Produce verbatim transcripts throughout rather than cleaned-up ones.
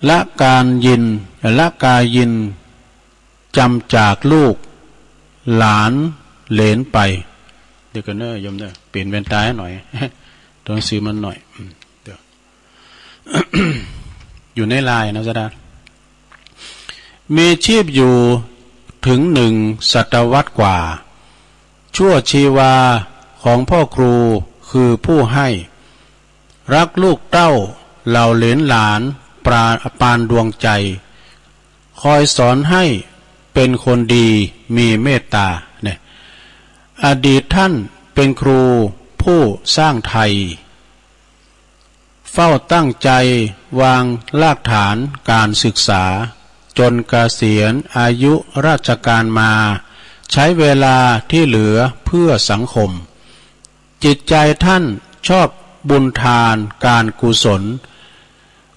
ละการยิน ละกายิน จำจากลูกหลานเหลนไป เดี๋ยวก่อนเนอะโยมเนอะ เปลี่ยนแว่นตาให้หน่อย ตัวหนังสือมันหน่อย อืม เดี๋ยว อยู่ในไลน์นะจ๊ะ มีชีพอยู่ถึงหนึ่งศตวรรษกว่า ชั่วชีวาของพ่อครูคือผู้ให้ รักลูกเต้าเหล่าเหลนหลานปรา- ปานดวงใจ คอยสอนให้เป็นคนดีมีเมตตา เนี่ย อดีตท่านเป็นครูผู้สร้างไทย เฝ้าตั้งใจวางรากฐานการศึกษา จนเกษียณอายุราชการมา ใช้เวลาที่เหลือเพื่อสังคม จิตใจท่านชอบบุญทานการกุศล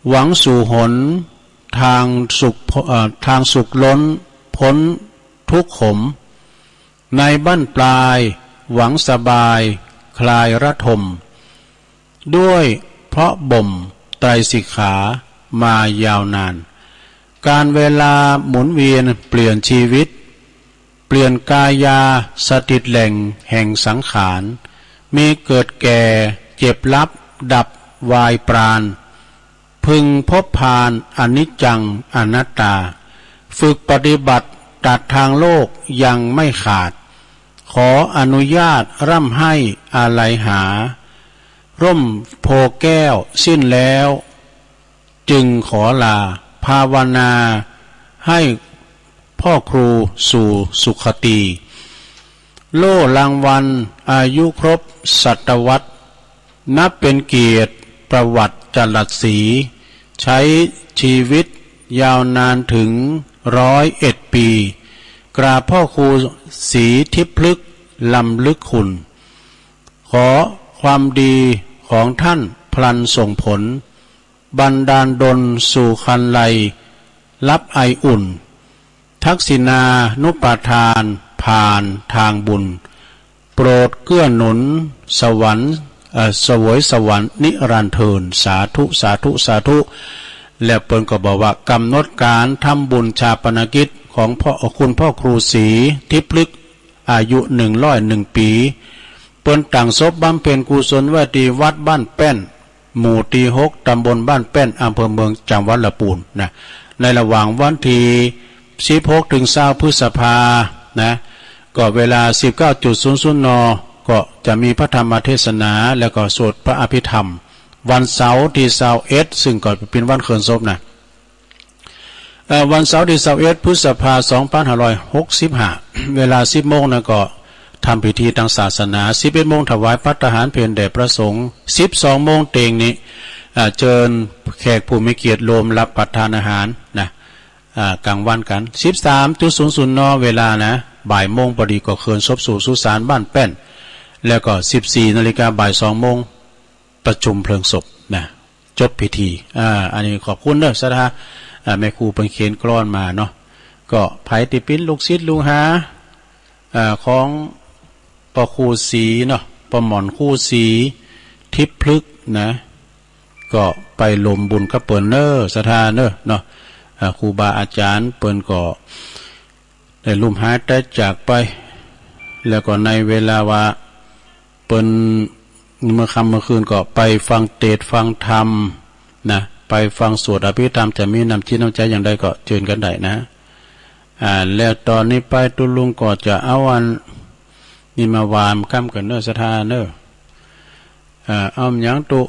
หวังสู่หนทางสุข- เอ่อ ทางสุขล้นพ้นทุกข์ขม ในบั้นปลายหวังสบายคลายระทม ด้วยเพราะบ่มไตรสิกขามายาวนาน การเวลาหมุนเวียนเปลี่ยนชีวิต เปลี่ยนกายาสถิตแหล่งแห่งสังขาร มีเกิดแก่เจ็บลับดับวายปราณ พึงพบพานอนิจจังอนัตตา ฝึกปฏิบัติตัดทางโลกยังไม่ขาด ขออนุญาตร่ำไห้อาลัยหา ร่มโพธิ์แก้วสิ้นแล้ว จึงขอลา ภาวนาให้พ่อครูสู่สุคติ โล่รางวัลอายุครบศตวรรษ นับเป็นเกียรติประวัติจรัสศรี ใช้ชีวิตยาวนานถึงร้อยเอ็ดปี กราบพ่อครูศรีทิพย์พฤกษ์รำลึกคุณ ขอความดีของท่านพลันส่งผล บันดาลดลสู่ครรภ์ไล รับไออุ่น ทักษิณานุปทานผ่านทางบุญ โปรดเกื้อหนุนสวรรค์ เอ่อ เสวยสวรรค์นิรันดร์เทิน สาธุ สาธุ สาธุ และเปิ้นก็บอกว่ากำหนดการทำบุญฌาปนกิจของพ่อ คุณพ่อครูศรีทิพย์พฤกษ์ อายุหนึ่งร้อยหนึ่งปี เปิ้นตั้งศพบำเพ็ญกุศลไว้ที่วัดบ้านแป้น หมู่ที่หก ตำบลบ้านแป้น อำเภอเมือง จังหวัดลำพูนนะ ในระหว่างวันที่สิบหกถึงซาวพฤษภานะ ก็เวลาสิบเก้าจุดศูนย์ศูนย์ น ก็จะมีพระธรรมเทศนา แล้วก็สวดพระอภิธรรม วันเสาร์ที่ซาวเอ็ด ซึ่งก็เป็นวันเคลื่อนศพนะ เอ่อ วันเสาร์ที่ซาวเอ็ดพฤษภาสองพันห้าร้อยหกสิบห้า เวลาสิบโมงนะก็ทำพิธีทางศาสนา สิบเอ็ดโมงถวายภัตตาหารเพลแด่พระสงฆ์ สิบสองโมงเต็งนี้ อ่า เชิญแขกผู้มีเกียรติร่วมรับประทานอาหารนะ อ่า กลางวันกัน สิบสามจุดศูนย์ศูนย์ น เวลานะ บ่ายโมงพอดีก็เคลื่อนศพสู่สุสานบ้านแป้น แล้วก็สิบสี่นาฬิกา บ่ายสองโมง ประชุมเพลิงศพนะ จบพิธี อ่า อันนี้ขอบคุณเด้อศรัทธา อ่า แม่ครูเปิ้นเขียนกลอนมาเนาะ ก็ไผติดปิ้นลูกศิษย์ลูกหา อ่า ของพ่อครูศรีเนาะ พ่อหม่อนครูศรีทิพย์พฤกษ์นะ ก็ไปร่วมบุญกับเปิ้นเน้อศรัทธาเน้อเนาะ อ่า ครูบาอาจารย์เปิ้นก็ ได้ลุ่มหายตายจากไป แล้วก็ในเวลาว่าเปิ้นเมื่อค่ำเมื่อคืนก็ไปฟังเตสน์ฟังธรรมนะ ไปฟังสวดอภิธรรม จะมีน้ำจิตน้ำใจอย่างใดก็เจิญกันได้นะ อ่า แล้วตอนนี้ไปตุ๊ลุงก็จะเอาอันนี้มาว่าก้ำกั๋นเน้อศรัทธาเน้อ อ่า เอาหยังตุ๊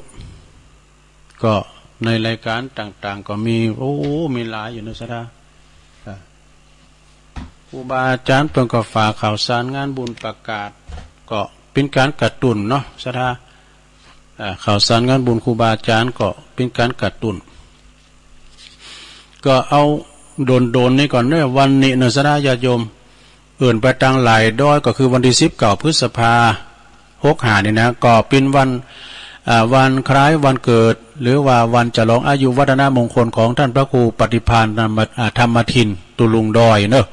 ก็ในรายการต่างๆ ก็มี โอ้ มีหลายอยู่นะศรัทธา อ่า ครูบาอาจารย์เปิ้นก็ฝากข่าวสารงานบุญประกาศ ก็เป็นการกระตุ้นเนาะศรัทธา อ่า ข่าวสารงานบุญครูบาอาจารย์ก็เป็นการกระตุ้น ก็เอาโดนๆ นี้ก่อนเน้อ วันนี้เน้อศรัทธาญาติโยม เอิ้นไปตางหลายดอยก็คือวันที่สิบเก้าพฤษภาหกห้านี่นะ ก็เป็นวัน อ่า วันคล้ายวันเกิด หรือว่าวันฉลองอายุวัฒนมงคลของท่านพระครูปฏิภาณธรรม- อ่า ธรรมทิน ตุ๊ลุงดอยเนาะ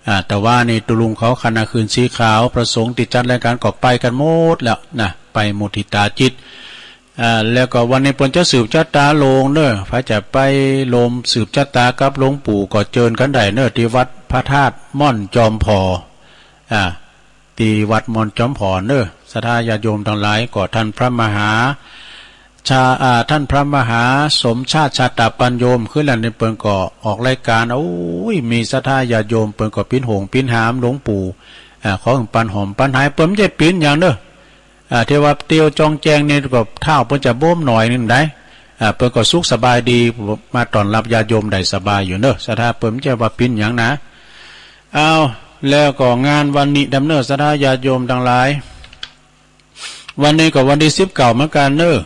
อ่า แต่ว่านี่ตุ๊ลุงเขาคณะคืนสีขาว พระสงฆ์ที่จัดรายการก็ไปกันหมดแล้วนะ ไปมุทิตาจิต อ่า แล้วก็วันนี้เปิ้นจะสืบชะตาหลวงเนอะ ใผจะไปร่วมสืบชะตากับหลวงปู่ก็เจิญกั๋นได้เนอะ ที่วัดพระธาตุม่อนจอมผอ อ่า ที่วัดม่อนจอมผอเนอะ ศรัทธาญาติโยมตังหลาย ก็ท่านพระมหา ชา อ่า ท่านพระมหาสมชาติ ชาตปัญโญ คืนนั้นนี่เปิ้นก็ออกรายการ โอ้ย มีศรัทธาญาติโยมเปิ้นก็ปิ๊นโฮงปิ๊นหามหลวงปู่ อ่า ขอปันหอมปันหาย เปิ้นบ่ใจ้ปิ๊นหยังเนอะ อ่า ที่ว่าเตียวจองแจงนี่ก็เท้าเปิ้นจะโบ้มหน่อยหนึ่งได้ อ่า เปิ้นก็สุขสบายดี มาต้อนรับญาติโยมได้สบายอยู่เนอะ ศรัทธา เปิ้นบ่ใจ้ว่าปิ๊นหยังนะ เอา แล้วก็งานวันนี้ดำเนิน ศรัทธาญาติโยมตังหลาย วันนี้ก็วันตี้สิบเก้าเหมือนกั๋นเนอะ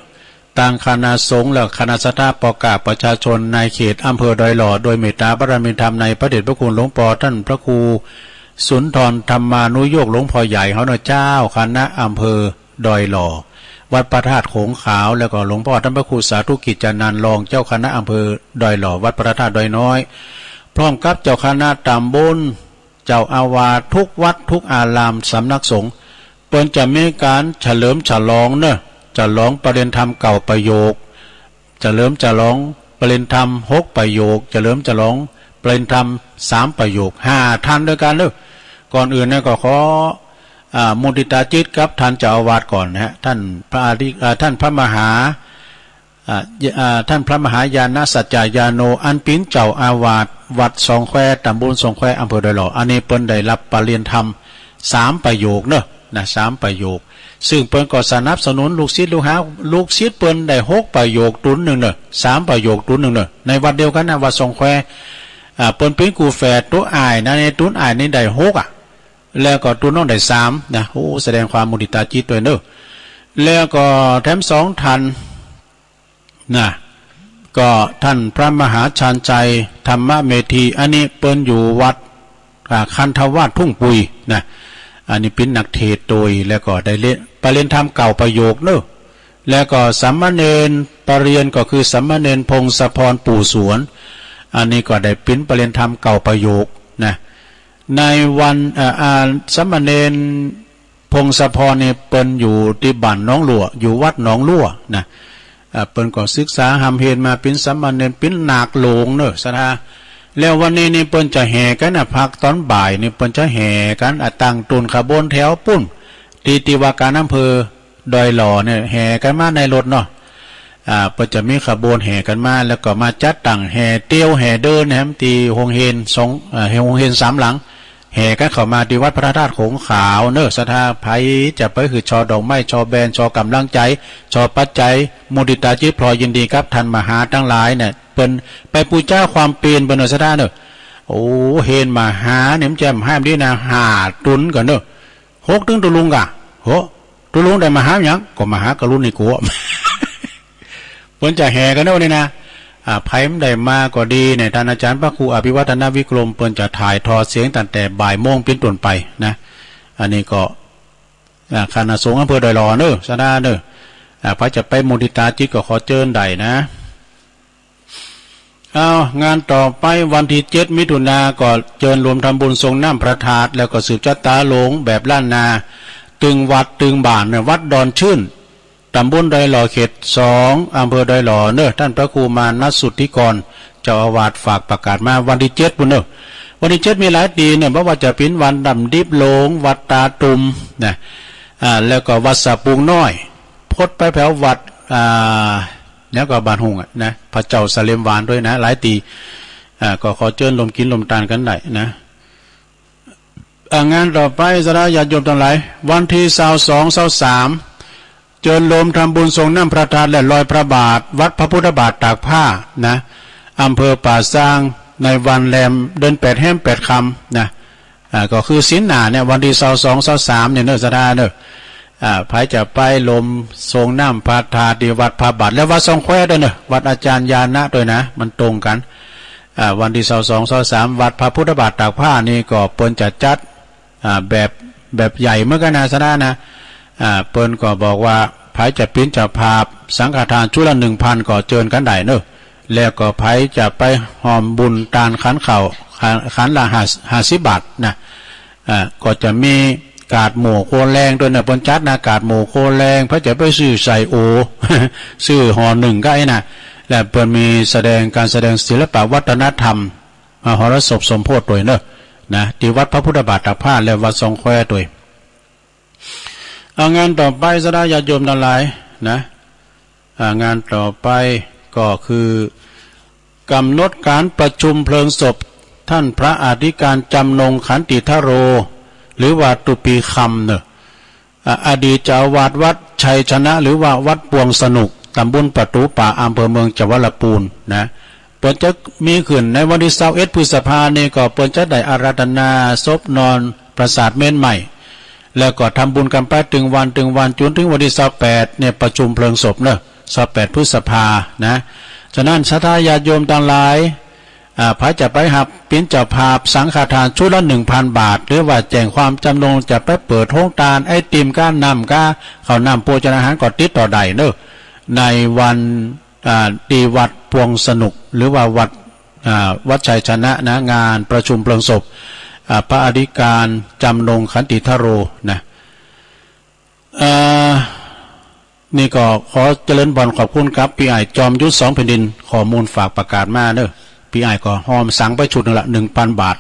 ตางคณะสงฆ์และคณะศรัทธาป้อก้าประชาชนในเขตอำเภอดอยหล่อ โดยเมตตาบารมีธรรมในพระเดชพระคุณหลวงปอท่านพระครูสุนทรธรรมานุโยคหลวงพ่อใหญ่เฮาเนอะ เจ้าคณะอำเภอดอยหล่อ วัดพระธาตุโขงขาว แล้วก็หลวงพ่อท่านพระครูสาธุกิจจานันท์รองเจ้าคณะอำเภอดอยหล่อ วัดพระธาตุดอยน้อย พร้อมกับเจ้าคณะตำบล เจ้าอาวาสทุกวัดทุกอารามสำนักสงฆ์ เปิ้นจะมีก๋านเฉลิมฉลองเนอะ ฉลองปริญญาธรรมเก้าประโยค เฉลิมฉลองปริญญาธรรมหกประโยค เฉลิมฉลองปริญญาธรรมสามประโยค ห้าท่านด้วยกั๋นเนอะ ก่อนอื่นนะก็ขอ อ่า มุทิตาจิตกับท่านเจ้าอาวาสก่อนนะฮะ ท่านพระอธิ อ่า ท่านพระมหา อ่า อ่า ท่านพระมหาญาณสัจจายาโน อันเป๋นเจ้าอาวาสวัดสองแคว ตำบลสองแคว อำเภอดอยหล่อ อันนี้เปิ้นได้ฮับปริญญาธรรมสามประโยคเนอะ นะ สามประโยค ซึ่งเปิ้นก็สนับสนุนลูกศิษย์ลูกหา ลูกศิษย์เปิ้นได้หกประโยคตุนหนึ่งเนอะ สามประโยคตุนหนึ่งเนอะ ในวัดเดียวกั๋นนะ วัดสองแคว อ่า เปิ้นเป๋นกู้แฝด ตุ๊อ้ายนะ ในตุ๊อ้ายนี่ได้หกอะ แล้วก็ตุ๊น้องได้สามนะ โอ้ แสดงความมุทิตาจิตด้วยเนอะ แล้วก็แถมสองท่าน นะ ก็ท่านพระมหาชาญชัยธรรมเมธี อันนี้เปิ้นอยู่วัด อ่า คันธวาสทุ่งปุยนะ อันนี้เป๋นนักเทศน์โตย แล้วก็ได้เล่นปริญญาธรรมเก้าประโยคเนอะ แล้วก็สามเณรปริญญาก็คือสามเณรพงศพรปู่สวน อันนี้ก็ได้เป๋นปริญญาธรรมเก้าประโยคนะ ในวัน อ่า อ่า สามเณร พงศพรนี่เปิ้นอยู่ตี้บ้านหนองลั่ว อยู่วัดหนองลั่วนะ อ่า เปิ้นก็ศึกษาฮ่ำเฮนมาเป๋นสามเณร เป๋นนาคหลวงเนอะ ศรัทธา แล้ววันนี้นี่เปิ้นจะแห่กั๋นนะ พักต๋อนบ่ายนี่เปิ้นจะแห่กั๋น อ่า ตั้งตุ๊นขบวนแถวปู้น ตี้ ตี้ว่าก๋านอำเภอดอยหล่อเนี่ย แห่กั๋นมาในรถเนาะ อ่า เปิ้นจะมีขบวนแห่กั๋นมา แล้วก็มาจัดตั้งแห่เตียวแห่เดินนะครับ ตี้โฮงเฮนสอง อ่า โฮงเฮนสามหลัง แห่กั๋นเข้ามาตี้วัดพระธาตุโขงขาวเนอะ ศรัทธา ใผจะไปหื้อช่อดอกไม้ ช่อแบน ช่อกำลังใจ๋ ช่อปัจจัย มุทิตาจิตพลอยยินดีกับท่านมหาตังหลายเนี่ย เปิ้นไปปู๋จาความเปียรเปิ้นเนอะ ศรัทธาเนอะ โอ้ เฮนมหาเนี่ยมันจะห้ามดีนะ ห้าตุ๊นกั๋นเนอะ หกตุ๊นตุ๊ลุงก่ะ โห ตุ๊ลุงได้มหาหยัง ก็มหากรุณาธิคุณ เปิ้นจะแห่กั๋นเนอะนี่นะ อ่า ใผบ่ได้มาก็ดีเนี่ย ท่านอาจารย์พระครูอภิวัฒนวิกรม เปิ้นจะถ่ายทอดเสียงตั้งแต่บ่ายโมงเป๋นต้นไปนะ อันนี้ก็ อ่า คณะสงฆ์อำเภอดอยหล่อเนอะ ศรัทธาเนอะ อ่า ใผจะไปมุทิตาจิตก็ขอเจิญได้นะ เอา งานต่อไปวันตี้เจ็ดมิถุนาก็เจิญรวมทำบุญสรงน้ำพระธาตุ แล้วก็สืบชะตาหลวงแบบล้านนา ตึงวัดตึงบ้านเนี่ย วัดดอนชื่น ตำบลดอยหล่อ เขตสอง อำเภอดอยหล่อเนอะ ท่านพระครูมานะสุทธิกร เจ้าอาวาสฝากประกาศมาวันตี้เจ็ดปู้นเนอะ วันตี้เจ็ดมีหลายตี้เนี่ย บ่ว่าจะเป๋นวัดดำดิบหลวง วัดตาตุ่มนะ อ่า แล้วก็วัดสะปุงน้อย พดไปแถววัด อ่า แล้วก็บ้านฮุ่งอะนะ พระเจ้าสะเหล็มหวานด้วยนะ หลายตี้ อ่า ก็ขอเจิญร่วมกิ๋นร่วมตานกั๋นได้นะ อ่า งานต่อไป ศรัทธาญาติโยมตังหลาย วันตี้ซาวสอง ซาวสาม เจิญรวมทำบุญสรงน้ำพระธาตุและลอยพระบาท วัดพระพุทธบาทตากผ้านะ อำเภอป่าซาง ในวันแรมเดือนแปดแฮมแปดค่ำนะ อ่า ก็คือศีลหน้าเนี่ย วันตี้ซาวสอง ซาวสามเนี่ยเนอะ ศรัทธาเนอะ อ่า ใผจะไปรวมสรงน้ำพระธาตุตี้วัดพระบาท และวัดสองแควด้วยเนอะ วัดอาจารย์ญาณะด้วยนะ มันตรงกั๋น อ่า วันตี้ซาวสอง ซาวสาม วัดพระพุทธบาทตากผ้านี่ก็เปิ้นจะจัด อ่า แบบ แบบใหญ่เหมือนกั๋นนะ ศรัทธานะ อ่า เปิ้นก็บอกว่าใผจะเป๋นเจ้าภาพสังฆทานชุดละหนึ่งพัน ก็เจิญกั๋นได้เนอะ แล้วก็ใผจะไปฮ่วมบุญตานขันข้าว ขัน ขันละห้า ห้าสิบบาทนะ อ่า ก็จะมี กาดหมู่โคแลงด้วยนะ เปิ้นจัดนะ กาดหมู่โคแลง เปิ้นจะไปซื้อไส้โอ ซื้อห่อหนึ่งก็ไอ้นะ และเปิ้นมีแสดง การแสดงศิลปะวัฒนธรรม มหรสพสมโพธิด้วยเนอะ นะ ที่วัดพระพุทธบาทตากผ้า และวัดซองแควด้วย เอางานต่อไป ศรัทธาญาติโยมทั้งหลายนะ อ่า งานต่อไปก็คือ กำหนดการประชุมเพลิงศพท่านพระอธิการจำนงขันติทโร หรือว่าตุปีคำเนอะ อ่า อดีตเจ้าอาวาสวัดชัยชนะ หรือว่าวัดปวงสนุก ตำบลประตูป่า อำเภอเมืองจังหวัดลำพูนนะ เปิ้นจะมีขึ้นในวันที่ซาวเอ็ดพฤษภานี่ ก็เปิ้นจะได้อาราธนาศพนอนปราสาทเมรุใหม่ แล้วก็ทำบุญกันไปตึงวันตึงวัน จนถึงวันที่ซาวแปดเนี่ย ประชุมเพลิงศพเนอะ ซาวแปดพฤษภานะ ฉะนั้นศรัทธาญาติโยมทั้งหลาย อ่า ใผจะไปฮับเป๋นเจ้าภาพสังฆทานชุดละหนึ่งพันบาท หรือว่าแจ้งความจำนงจะไปเปิดโฮงทานไอติมก้าน้ำก้าข้าวน้ำโภชนาหาร ก็ติดต่อได้เนอะ ในวัน อ่า ที่วัดปวงสนุก หรือว่าวัด อ่า วัดชัยชนะนะ งานประชุมเพลิงศพ อ่า พระอธิการจำนงขันติทโรนะ เอ่อ นี่ก็ขอเจริญพรขอบคุณครับ พี่อ้ายจอมยุทธสองแผ่นดิน ข้อมูลฝากประกาศมาเนอะ พี่อ้ายก็ฮอมสังไปชุดหนึ่งละ หนึ่งพันบาท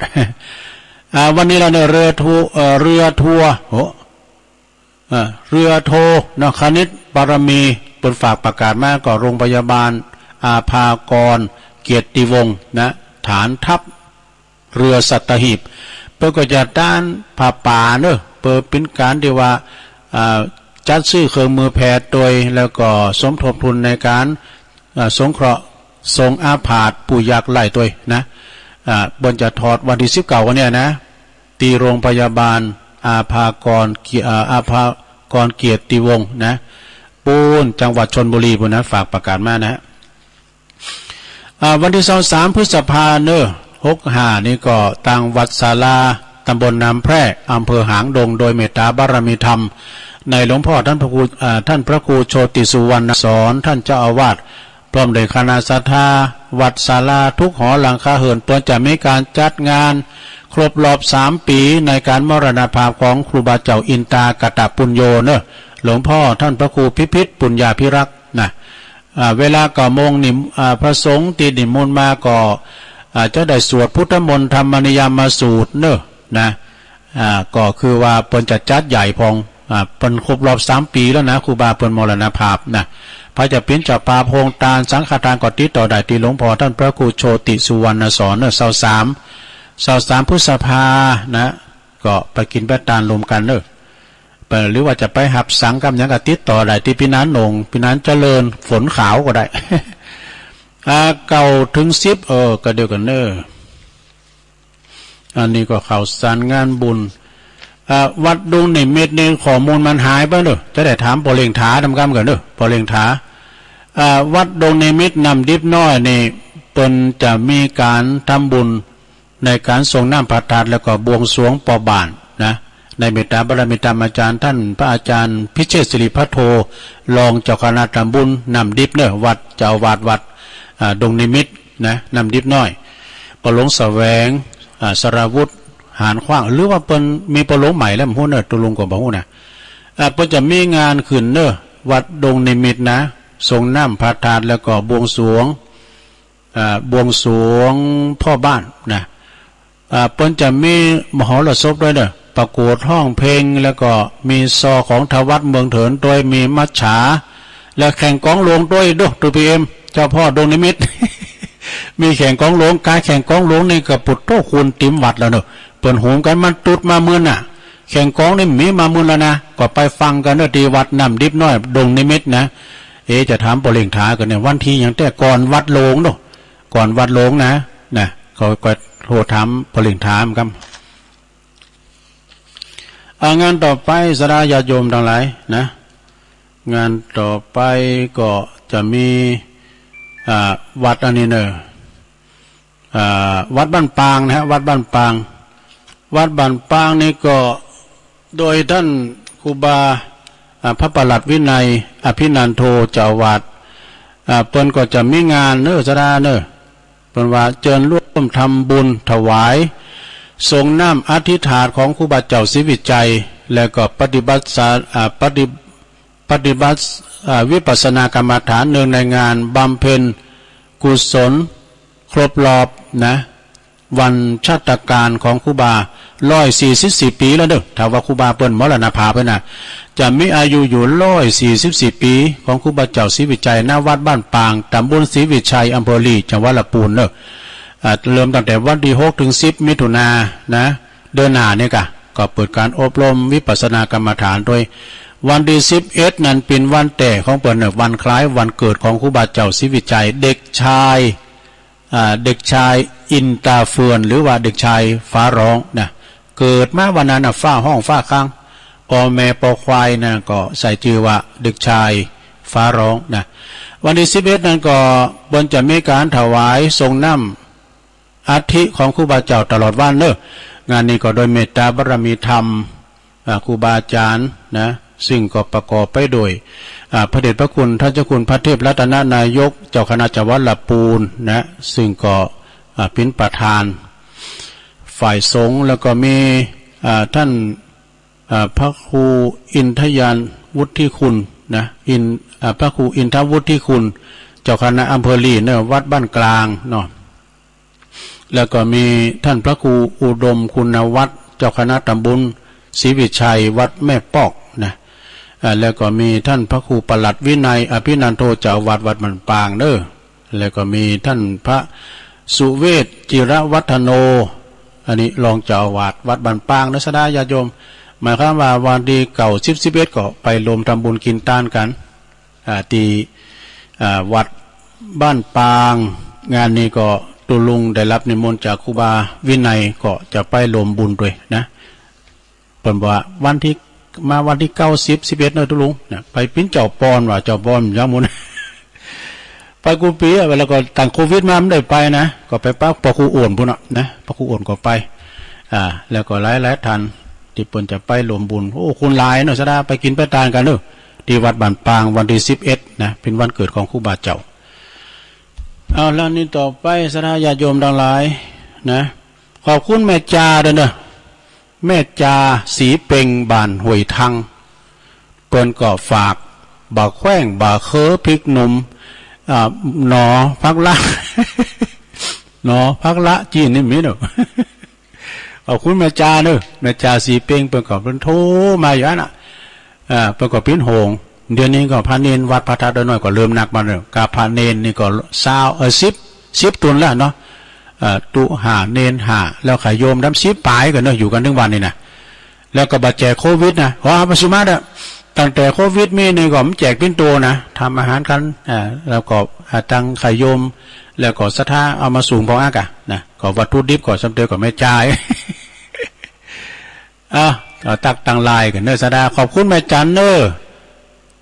อ่า วันนี้เราเนี่ยเรือทัวร์ เอ่อ เรือทัวร์ โห เอ่อ เรือโทเนาะ คณิตบารมี เปิ้นฝากประกาศมา ก็โรงพยาบาลอาภากรเกียรติวงศ์นะ ฐานทัพ เรือสัตหีบ เปิ้นก็จะต้านผ้าป่าเนอะ เปิ้นเป๋นการที่ว่า อ่า จัดซื้อเครื่องมือแพทย์โดย แล้วก็สมทบทุนในการ อ่า สงเคราะห์ส่งอาพาธผู้ยากไร้โดยนะ อ่า เปิ้นจะถอดวันที่สิบเก้าวันเนี้ยนะ ที่โรงพยาบาลอาภากรเกียรติ อ่า อาภากรเกียรติวงศ์นะ ปูนจังหวัดชลบุรีปูนนะ ฝากประกาศมานะ อ่า วันที่ซาวสามพฤษภาเนอะ หกห้านี่ก็ตางวัดศาลา ตำบลน้ำแพร่ อำเภอหางดง โดยเมตตาบารมีธรรม ในหลวงพ่อท่านพระครู อ่า ท่านพระครูโชติสุวรรณสอน ท่านเจ้าอาวาส พร้อมด้วยคณะศรัทธาวัดศาลาทุกหอหลังคาเรือน เปิ้นจะมีการจัดงานครบรอบสามปีในการมรณภาพของครูบาเจ้าอินตากตปุญโญเนอะ หลวงพ่อท่านพระครูพิพิธปุญญาภิรักษ์นะ อ่า เวลาเก้าโมงนี่ อ่า พระสงฆ์ที่นิมนต์มาก็ อ่า จะได้สวดพุทธมนต์ธรรมนิยามสูตรเนอะนะ อ่า ก็คือว่าเปิ้นจะจัดใหญ่พอง อ่า เปิ้นครบรอบสามปีแล้วนะ ครูบาเปิ้นมรณภาพนะ ใผจะเป๋นเจ้าภาพโฮงทานสังฆทานก็ติดต่อได้ที่หลวงพ่อท่านพระครูโชติสุวรรณสอนเนอะ ซาวสาม ซาวสามพฤษภานะ ก็ไปกินไปทานรวมกันเนอะ ไป หรือว่าจะไปฮับสังกับหยังก็ติดต่อได้ที่พี่นานโหน่ง พี่นานเจริญ ฝนขาวก็ได้ อ่า เก้าถึงสิบ เออ ก็เดียวกันเนอะ อันนี้ก็ข่าวสารงานบุญ อ่า วัดดงนิมิตรนี่ข้อมูลมันหายไปเนอะ จะได้ถามพ่อเลี้ยงถานำกำกันเนอะ พ่อเลี้ยงถา อ่า วัดดงนิมิตรน้ำดิบน้อยนี่ เปิ้นจะมีการทำบุญ ในการสรงน้ำพระธาตุแล้วก็บวงสรวงพ่อบ้านนะ ในเมตตาบารมีธรรมอาจารย์ท่านพระอาจารย์พิเชษฐ์สิริพัทโท รองเจ้าคณะตำบลน้ำดิบเนอะ วัดเจ้าอาวาสวัด อ่า ดงนิมิตรนะ น้ำดิบน้อย พ่อหลวงแสวง อ่า สราวุธ หานขว้าง หรือว่าเปิ้นมีพ่อหลวงใหม่แล้วบ่ฮู้เนอะ ตกลงก็บ่ฮู้นะ อ่า เปิ้นจะมีงานขึ้นเนอะ วัดดงนิมิตรนะ สรงน้ำพระธาตุแล้วก็บวงสรวง อ่า บวงสรวงพ่อบ้านนะ อ่า เปิ้นจะมีมหรสพด้วยเนอะ ประกวดฮ้องเพลง แล้วก็มีซอของทวัดเมืองเถินด้วย มีมัจฉา และแข่งกลองหลวงด้วยเด้อ ทูพีเอ็ม เจ้าพ่อดงนิมิตร มีแข่งกลองหลวง การแข่งกลองหลวงนี่ก็ปุดโตคนเต็มวัดแล้วเนอะ เปิ้นโหมกันมาตุ๊ดมามื้อน่ะ แข่งกลองนี่มีมามื้อแล้วนะ ก็ไปฟังกันเนอะ ที่วัดน้ำดิบน้อย ดงนิมิตรนะ เอ๊ะ จะถามพ่อเลี้ยงถากันเนี่ย วันที่หยังแต๊ก่อนวัดหลวงเนาะ ก่อนวัดหลวงนะ นะ ก็ ก็โทรถามพ่อเลี้ยงถามครับ อ่า งานต่อไป ศรัทธาญาติโยมทั้งหลายนะ งานต่อไปก็จะมี อ่า วัดอันนี้เนอะ อ่า วัดบ้านปางนะฮะ วัดบ้านปาง วัดบ้านปางนี่ก็โดยท่านครูบา อ่า พระประหลัดวินัย อภินันโท เจ้าอาวาส อ่า เปิ้นก็จะมีงานเนอะ ศรัทธาเนอะ เปิ้นว่าเจิญร่วมทำบุญถวาย สรงน้ำอธิษฐานของครูบาเจ้าศรีวิชัย แล้วก็ปฏิบัติสา- อ่า ปฏิ- ปฏิบัติ อ่า วิปัสสนากรรมฐานเนืองในงานบำเพ็ญกุศลครบรอบนะ วันชาตการของครูบา ร้อยสี่สิบสี่ ปีแล้วเด้อ ถ้าว่าครูบาเปิ้นมรณภาพไปนะ จะมีอายุอยู่ ร้อยสี่สิบสี่ ปี ของครูบาเจ้าศรีวิชัย ณ วัดบ้านปาง ตำบลศรีวิชัย อำเภอลี จังหวัดลำพูนเนอะ อ่า เริ่มตั้งแต่วันที่ หก ถึง สิบ มิถุนายนนะ เดือนหน้านี่กะ ก็เปิดการอบรมวิปัสสนากรรมฐานโดย วันที่ สิบเอ็ด นั้นเป็นวันแตกของเปิ้นเนอะ วันคล้ายวันเกิดของครูบาเจ้าศรีวิชัย เด็กชาย อ่า เด็กชายอินตาเฟือน หรือว่าเด็กชายฟ้าร้องนะ เกิดมาวันนั้นน่ะ ฟ้าฮ้องฟ้าค้าง ปอแม่ปอควายนะ ก็ใส่จื่อว่าเด็กชายฟ้าร้องนะ วันที่ สิบเอ็ด นั้นก็เปิ้นจะมีการถวายทรงน้ำอัฐิของครูบาเจ้าตลอดวันเนอะ งานนี้ก็โดยเมตตาบารมีธรรม อ่า ครูบาอาจารย์นะ ซึ่งก็ประกอบไปโดย อ่า พระเดชพระคุณท่านเจ้าคุณพระเทพรัตนนายก เจ้าคณะจังหวัดลำพูนนะ ซึ่งก็ อ่า เป็นประธานฝ่ายสงฆ์ แล้วก็มี อ่า ท่าน อ่า พระครูอินทยานวุฒิคุณนะ อิน- อ่า พระครูอินทวุฒิคุณ เจ้าคณะอำเภอลีเนอะ วัดบ้านกลางเนาะ แล้วก็มีท่านพระครูอุดมคุณวัฒน์ เจ้าคณะตำบลศรีวิชัย วัดแม่ปอกนะ อ่า แล้วก็มีท่านพระครูปลัดวินัย อภินันโท เจ้าอาวาสวัดบ้านปางเนอะ แล้วก็มีท่านพระสุเวชจิรวัฒโน อันนี้รองเจ้าอาวาสวัดบ้านปางเนอะ ศรัทธาญาติโยม หมายความว่าวันที่ เก้า สิบ สิบเอ็ด ก็ไปรวมทำบุญกินทานกัน อ่า ที่ อ่า วัดบ้านปาง งานนี้ก็ตุ๊ลุงได้รับนิมนต์จากครูบาวินัย ก็จะไปร่วมบุญด้วยนะ เปิ้นว่าวันที่ มาวันที่ เก้า สิบ สิบเอ็ด เนอะตุ๊ลุงนะ ไปปิ้นเจ้าปอนว่า เจ้าปอนยังหมุน ไปกู้ปี๋อะ แล้วก็ตั้งโควิดมาบ่ได้ไปนะ ก็ไปปะปอครูโอ่นพู้นน่ะนะ ปอครูโอ่นก็ไป อ่า แล้วก็หลายๆ ท่านที่เปิ้นจะไปร่วมบุญ โอ้ คนหลายเนาะ ศรัทธา ไปกินไปทานกันเด้อ ที่วัดบ้านปาง วันที่ สิบเอ็ด นะ เป็นวันเกิดของครูบาเจ้า เอา แล้วนี้ต่อไป ศรัทธาญาติโยมทั้งหลายนะ ขอบคุณแม่จาด้วยเนอะ แม่จา ศรีเพ็ง บ้านห้วยทัง เปิ้นก็ฝาก บ่าแขว้ง บ่าเคือ พริกหนุ่ม อ่า หน่อผักละ หน่อผักละ จีนนี่มีเนอะ ขอบคุณแม่จาเนอะ แม่จา ศรีเพ็ง เปิ้นก็เปิ้นโทรมาอยู่นั่นน่ะ อ่า เปิ้นก็ปิ้นโฮง เดี๋ยวนี้ก็พระเณรวัดพระธาตุดอยน้อยก็เริ่มนักมาเนอะ กาพระเณรนี่ก็ซาว เอ่อ สิบ สิบ ต้นแล้วเนาะ เอ่อ ตุ๊ห้า เณรห้า แล้วก็โยมดำ สิบ ปลายกันเนอะ อยู่กันถึงวันนี้นะ แล้วก็บาดแจกโควิดนะ ขออภัยสุมาเด้อ ตั้งแต่โควิดมีนี่ก็มันแจกปิ้นโตนะ ทำอาหารกัน อ่า แล้วก็ อ่า ตังขยม แล้วก็ศรัทธาเอามาสูงพองอากาศนะ ก็วัตถุดิบก็สำเร็จก็แม่จา อ่ะ ก็ตักตังลายกันเนอะ ศรัทธา ขอบคุณแม่จันเนอะ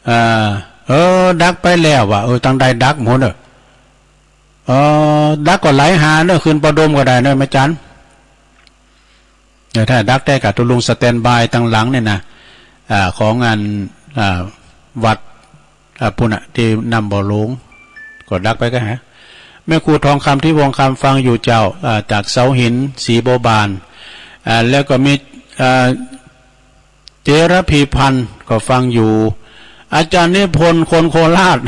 อ่า เออ ดักไปแล้วว่ะ เออ ตังใดดักหมดเนอะ เออ ดักก็ไหลหาเนอะ ขึ้นปอดมก็ได้เนอะ แม่จัน เออ ถ้าดักได้ก็ตุ๊ลุงสแตนบายตังหลังเนี่ยนะ อ่า ของอัน อ่า วัด อ่า ปุ้นน่ะ ที่น้ำบ่อหลวง ก็ดักไปก็หา แม่ครูทองคำ ที่วงคำ ฟังอยู่เจ้า อ่า จากเสาหิน ศรีบัวบาน อ่า แล้วก็มี อ่า เจรพีพันธ์ ก็ฟังอยู่ อาจารย์นิพนธ์ คนโคราช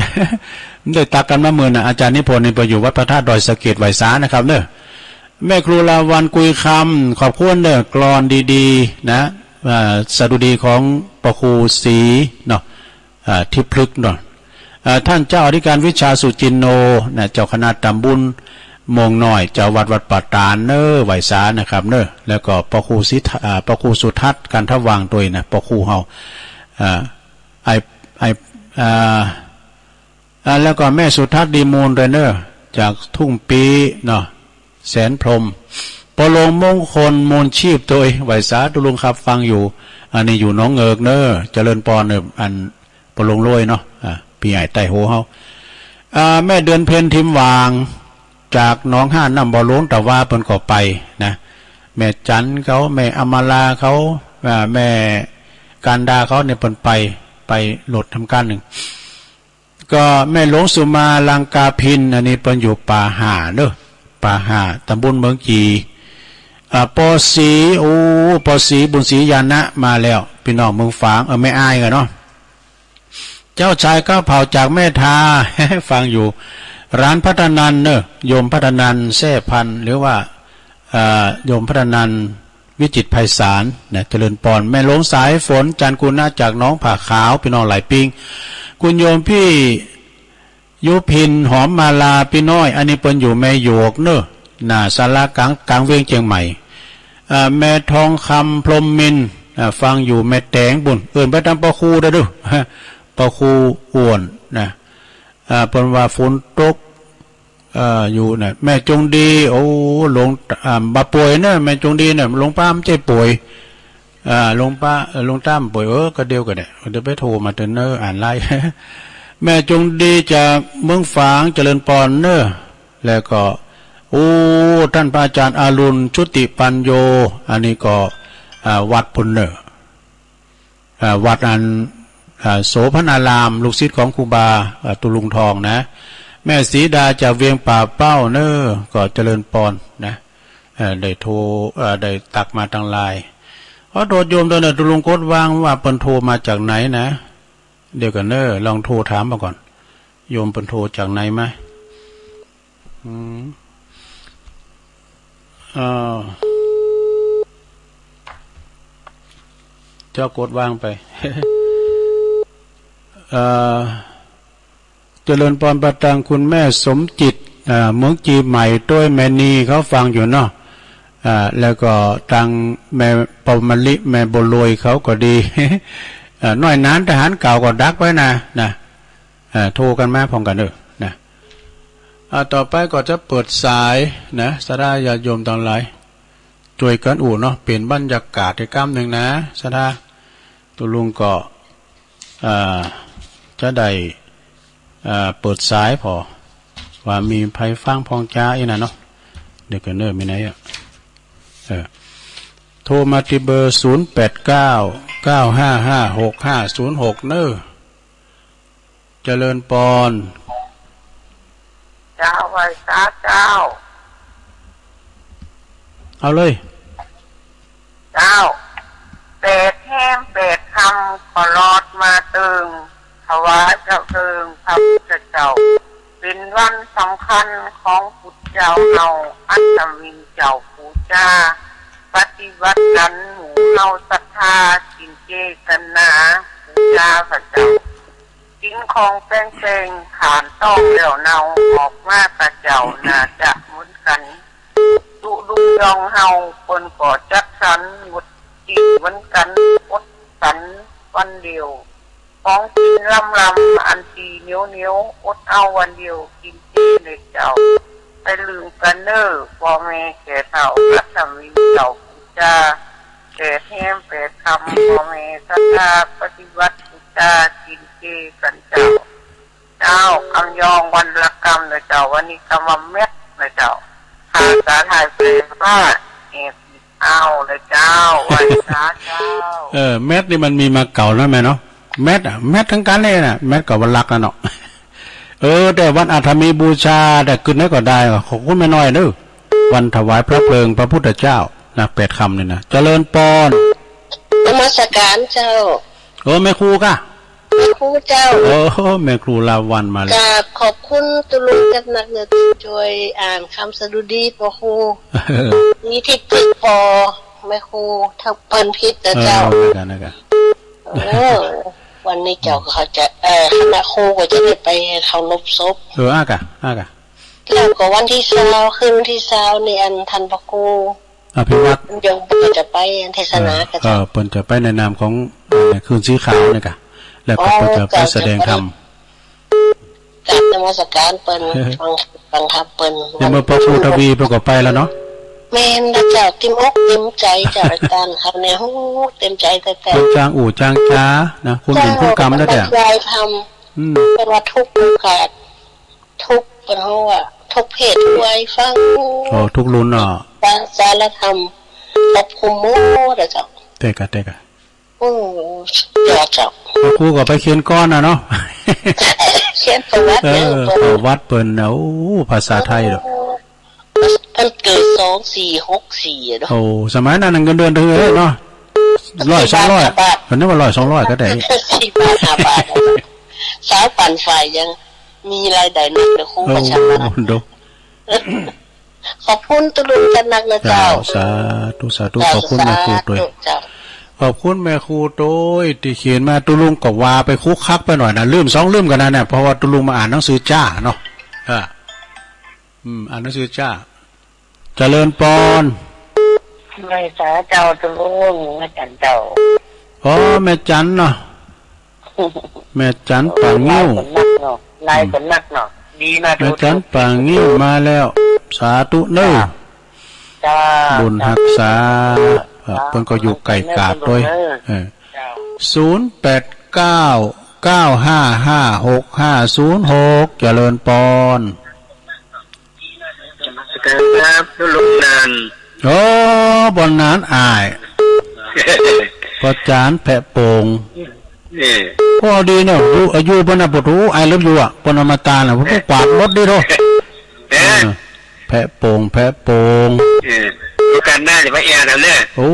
ได้ตักกันมามื้อน่ะ อาจารย์นิพนธ์นี่ไปอยู่วัดพระธาตุดอยสะเก็ด ไหว้สานะครับเนอะ แม่ครูลาวัลย์ กุยคำ ขอบคุณเด้อกลอนดีๆ นะ อ่า สดุดีของปอครูศรีเนาะ อ่า ทิพย์พฤกษ์เนาะ อ่า ท่านเจ้าอธิการวิชาสุจินโน นะ เจ้าคณะตำบลโมงน้อย เจ้าวัดวัดป่าตาดเนอะ ไหว้สานะครับเนอะ แล้วก็ปอครูสิทธะ อ่า ปอครูสุทัศน์ กันทวังค์ด้วยนะ ปอครูเฮา อ่า ไอ้ ไอ้ อ่า อ่า แล้วก็แม่สุทัศน์ ดีมูลด้วยเนอะ จากทุ่งปีเนาะ แสนพรหม ปอหลวงมงคล มูลชีพ โดย ไหว้สาตุ๊ลุงครับ ฟังอยู่ อันนี้อยู่หนองเงือกเนอะ เจริญปอนเนอะ อันปอหลวงโรยเนาะ อ่า พี่ใหญ่ใต้โหเฮา อ่า แม่เดือนเพ็ญ ทิมหว่าง จากหนองห้า น้ำบ่อหลวง ตะวา เปิ้นก็ไปนะ แม่จันเขา แม่อำมาลาเขา อ่า แม่กันดาเขาเนี่ย เปิ้นไป ไปรถทำการหนึ่ง ก็แม่หลวงสุมา ลังกาพิน อันนี้เปิ้นอยู่ป่าห่าเนอะ ป่าห่า ตำบลเมืองจี อ่า ปอศรี โอ้ ปอศรี บุญศรีญาณะ มาแล้ว พี่น้องเมืองฝาง เออ แม่อายกันเนาะ เจ้าชายก้าวเผ่าจากแม่ทา ฟังอยู่ ร้านพัฒนันเนอะ โยมพัฒนันแซ่พัน หรือว่า เอ่อ โยมพัฒนัน วิจิตรไพศาลนะ เจริญปอน แม่หลวงสายฝน จันทร์กุณะ จากหนองผาขาว พี่น้องหลายปิง คุณโยมพี่ ยุพิน หอมมาลา ปี้น้อย อันนี้เปิ้นอยู่แม่โยกเนอะ หน้าศาลากลาง กลางเวียงเจียงใหม่ อ่า แม่ทองคำ พรหมมินทร์ อ่า ฟังอยู่แม่แตงปู้น เอิ้นไปตามป้อครูเด้อเด้อ ป้อครูอ้วนนะ อ่า เปิ้นว่าฝนตก เอ่อ อยู่นะ แม่จงดี โอ้ หลวง อ่า บ่าป่วยเนอะ แม่จงดีเนี่ย หลวงป้าไม่ใช่ป่วย อ่า หลวงป้า เอ่อ หลวงตาป่วย เออ ก็เดียวกันเนี่ย เดี๋ยวไปโทรมาเถอะเนอะ อ่านไลน์ แม่จงดีจากเมืองฝาง เจริญปอนเนอะ แล้วก็ โอ้ ท่านพระอาจารย์อรุณ ชุติปัญโญ อันนี้ก็ อ่า วัดพุนเนอะ อ่า วัดอัน อ่า โสภณาราม ลูกศิษย์ของครูบา อ่า ตุลุงทองนะ แม่ศรีดาจากเวียงป่าเป้าเนอะ ก็เจริญปอนนะ เอ่อ ได้โทร เอ่อ ได้ตักมาทางไลน์ ขอโทษโยมด้วยนะ ตุลุงกดวางว่าเปิ้นโทรมาจากไหนนะ เดี๋ยวก่อนเนอะ ลองโทรถามมาก่อน โยมเปิ้นโทรจากไหนมา อืม อ่า เจ้ากดวางไป เอ่อ เจริญปอนประตังคุณแม่สมจิต อ่า เมืองจีใหม่ ด้วยแม่นีเขาฟังอยู่เนาะ อ่า แล้วก็ตังแม่ปอมมะลิ แม่บัวลอยเขาก็ดี อ่า น้อยหนานทหารเก่าก็ดักไว้นะ นะ อ่า โทรกันมาพร้อมกันเด้อ นะ อ่า ต่อไปก็จะเปิดสายนะ ศรัทธาญาติโยมทั้งหลาย ช่วยกันอู้เนาะ เปลี่ยนบรรยากาศอีกครั้งหนึ่งนะ ศรัทธา ตุลุงก็ อ่า จะได้ อ่า เปิดสายพอ ว่ามีไผฟังพองจ้าอี้นะเนาะ เดี๋ยวก่อนเนอะ มีไหนอะ เออ โทรมาที่เบอร์ ศูนย์แปดเก้า เก้าห้าห้า หกห้าศูนย์หก เนอะ เจริญปอน เจ้า ไหว้สาเจ้า เอาเลย เจ้า แปดแฮมแปดค่ำ ขอรอดมาเติง ถวายเจ้าเติงพระพุทธเจ้า เป็นวันสำคัญของพุทธเจ้าเฮา อัศวินเจ้าปู๋จา ปฏิบัติกั๋นหมู่เฮาศรัทธา กิ๋นเจกั๋นหนา ปู๋จาพระเจ้า กิ๋นของแปงๆ ขานต้องแล้วเนา ออกมาตะเจ้าน่าจะเหมือนกั๋น ตุลุงยองเฮาเปิ้นก็จัดสรรหมดตี้เหมือนกั๋น อดสันวันเดียว ของกิ๋นลำๆ อันตี้เหนียวๆ อดเอาวันเดียว กิ๋นเจเลยเจ้า ไปลืมกั๋นเน่อ ป้อแม่แก่เฒ่า อัศวินเจ้าปู๋จา แปดแฮมแปดค่ำ ป้อแม่ศรัทธาปฏิบัติปู๋จา กิ๋นเจกั๋นเจ้า เจ้า กำยองวันละกำนะเจ้า วันนี้กำว่าเม็ดนะเจ้า ภาษาไทยแปลว่าแอบหยิบเอานะเจ้า ไหว้สาเจ้า เออ เม็ดนี่มันมีมาเก่าแล้วแม่เนาะ เม็ดอะ เม็ดทั้งกันเลยนะ เม็ดกับวันลักษณ์นะเนาะ เออ แต่วันอาถรรพ์มีบูชา แต่กึ๊ดไหนก็ได้ ขอบคุณแม่น้อยเด้อ วันถวายพระเพลิงพระพุทธเจ้านะ แปดค่ำนี่นะ เจริญปอน นมัสการเจ้า เออ แม่ครูกะ แม่ครูเจ้า โอ้ แม่ครูลาวัณมาแล้ว กราบขอบคุณตุลุงจัดหนักเนอะ ที่ช่วยอ่านคำสดุดีป้อครู มีที่พึ่งพอ แม่ครู ถ้าเปิ้นผิดนะเจ้า เออ นั่นกะ นั่นกะ เออ วันนี้เจ้าก็จะ เอ่อ คณะครูก็จะได้ไปเคารพศพ เออ อ่ะกะ อ่ะกะ แล้วก็วันที่ซาว คืนวันที่ซาวนี่ อันท่านพระครู อภิวัตร เดี๋ยวเปิ้นจะไปเทศนา เออ กับ เออ เปิ้นจะไปในนามของ เอ่อ คลื่นสีขาวนี่กะ แล้วก็ อ๋อ เปิ้นจะไป เจ้า แสดงธรรม กราบนมัสการเปิ้น ฟัง ฟังธรรมเปิ้น นี่เมื่อพระครูทวีเปิ้นก็ไปแล้วเนาะ แม่นแล้วเจ้า เต็มอกเต็มใจเจ้า อาจารย์เขาเนี่ย โอ้ เต็มใจแท้ๆ เปิ้นจ้างอู้จ้างจานะ คุณบุญคุณกรรมนะ เจ้า เปิ้นบรรยายธรรม อืม เปิ้นว่าทุกโอกาส ทุก เปิ้นฮ้องว่าทุกเพศทุกวัยฟัง โอ้ ทุกรุ่นเนาะ สาร สารธรรม ครอบคลุมหมดอะเจ้า เต้กะ เต้กะ โอ้ สุดยอดเจ้า พระครูก็ไปเขียนกลอนน่ะเนาะ เขียนประวัติ เออ เรื่องเปิ้น ประวัติเปิ้นน่ะ โอ้ ภาษาไทยเนาะ โอ้ เปิ้นเกิดสองสี่หกสี่อะเนาะ โอ้ สมัยนั้นเงินเดือนเท่าไหร่เนาะ ร้อยสองร้อย อันนี้ว่าร้อยสองร้อยก็ได้ สี่บาทห้าบาท สาวปั่นไฟยังมีรายได้นักเลยครู โอ้ ประชาชน โด ขอบคุณตุ๊ลุงจันนักนะเจ้า เจ้า สาธุ สาธุ เจ้า ขอบคุณแม่ครูโตย สาธุเจ้า ขอบคุณแม่ครูโตย ตี้เขียนมา ตุ๊ลุงก็ว่าไปคุกคักไปหน่อยนะ ลืมสองลืมกันนะเนี่ย เพราะว่าตุ๊ลุงมาอ่านหนังสือจ้าเนาะ อ่า อืม อ่านหนังสือจ้า เจริญปอน ไหว้สาเจ้าตุ๊ลุง แม่จันเจ้า อ๋อ แม่จันเนาะ แม่จันป่างิ้ว หลายคนนักเนาะ หลายคนนักเนาะ ดีมาก แม่จันป่างิ้วมาแล้ว สาธุเน้อ จ้า บุญฮักษา เอ่อ เปิ้นก็อยู่ไกลกาดด้วย เออ ศูนย์แปดเก้า เก้าห้าห้า หกห้าศูนย์หก เจริญปอน ครับตุ๊ลุงนัน โอ้ ปอนนันอ้าย ปอจานแพะโป่ง เออ โอ้ ดีเนาะ อยู่ อายุเปิ้นน่ะ ปะทู I love you อ่ะ เปิ้นเอามาตาน่ะ เปิ้นกวาดรถดีโท เออ เออ แพะโป่ง แพะโป่ง เออ โอกาสหน้าจะมาแอวกันเด้อ โอ้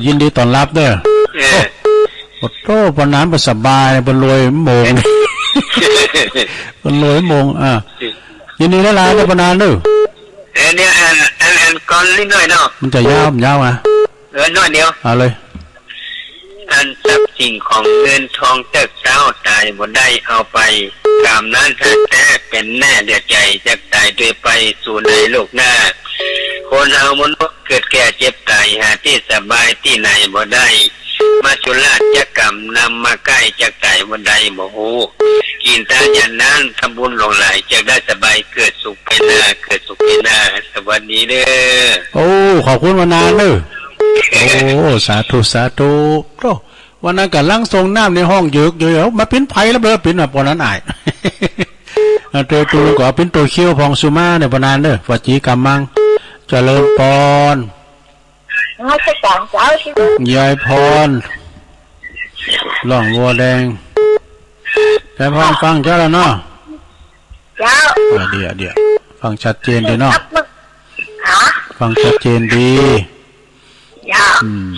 ยินดีต้อนรับเด้อ เออ โอ้ โอ้โธ่ ปอนนันบ่สบาย เปิ้นรวยโมง เปิ้นรวยโมง อ่า ยินดีหลายๆ เด้อปอนนันเด้อ เออ เนี่ย อัน อัน อันก่อนนิดหน่อยเนาะ มันจะยาว มันยาวอ่ะ เออ หน่อยเดียว เอาเลย อันทรัพย์สิ่งของเงินทองเจ้าเจ้าตายบ่ได้เอาไป กรรมนั้นหากแท้เป็นแน่เดียวใจ จักตายด้วยไปสู่ในโลกหน้า คนเฮามนุษย์เกิดแก่เจ็บตาย หาที่สบายที่ไหนบ่ได้ มาจุราชจักกรรมนำมาใกล้ จักตายบ่ได้บ่ฮู้ กินทานอย่างนั้นทำบุญหลวงหลาย จักได้สบายเกิดสุขไปหน้า เกิดสุขไปหน้า สวัสดีเด้อ โอ้ ขอบคุณปอนนันเด้อ โอ้ สาธุ สาธุ โอ้ วันนั้นกำลังส่งน้ำในห้องเยือกอยู่ เอ้า มาปิ้นไฟแล้วเบลอปิ้นมาปอนนันอ้าย อ่า ตัว ตัวก็ปิ้นตัวเขียวพองสุมาเนี่ยปอนนันเด้อ ฝากจีกำมัง เจริญปอน นมัสการเจ้า ยายพร ร้องวัวแดง ยายพร ฟังเจ้าแล้วเนาะ เจ้า เดี๋ยว เดี๋ยว ฟังชัดเจนดีเนาะ ฮะ ฟังชัดเจนดี เจ้า อืม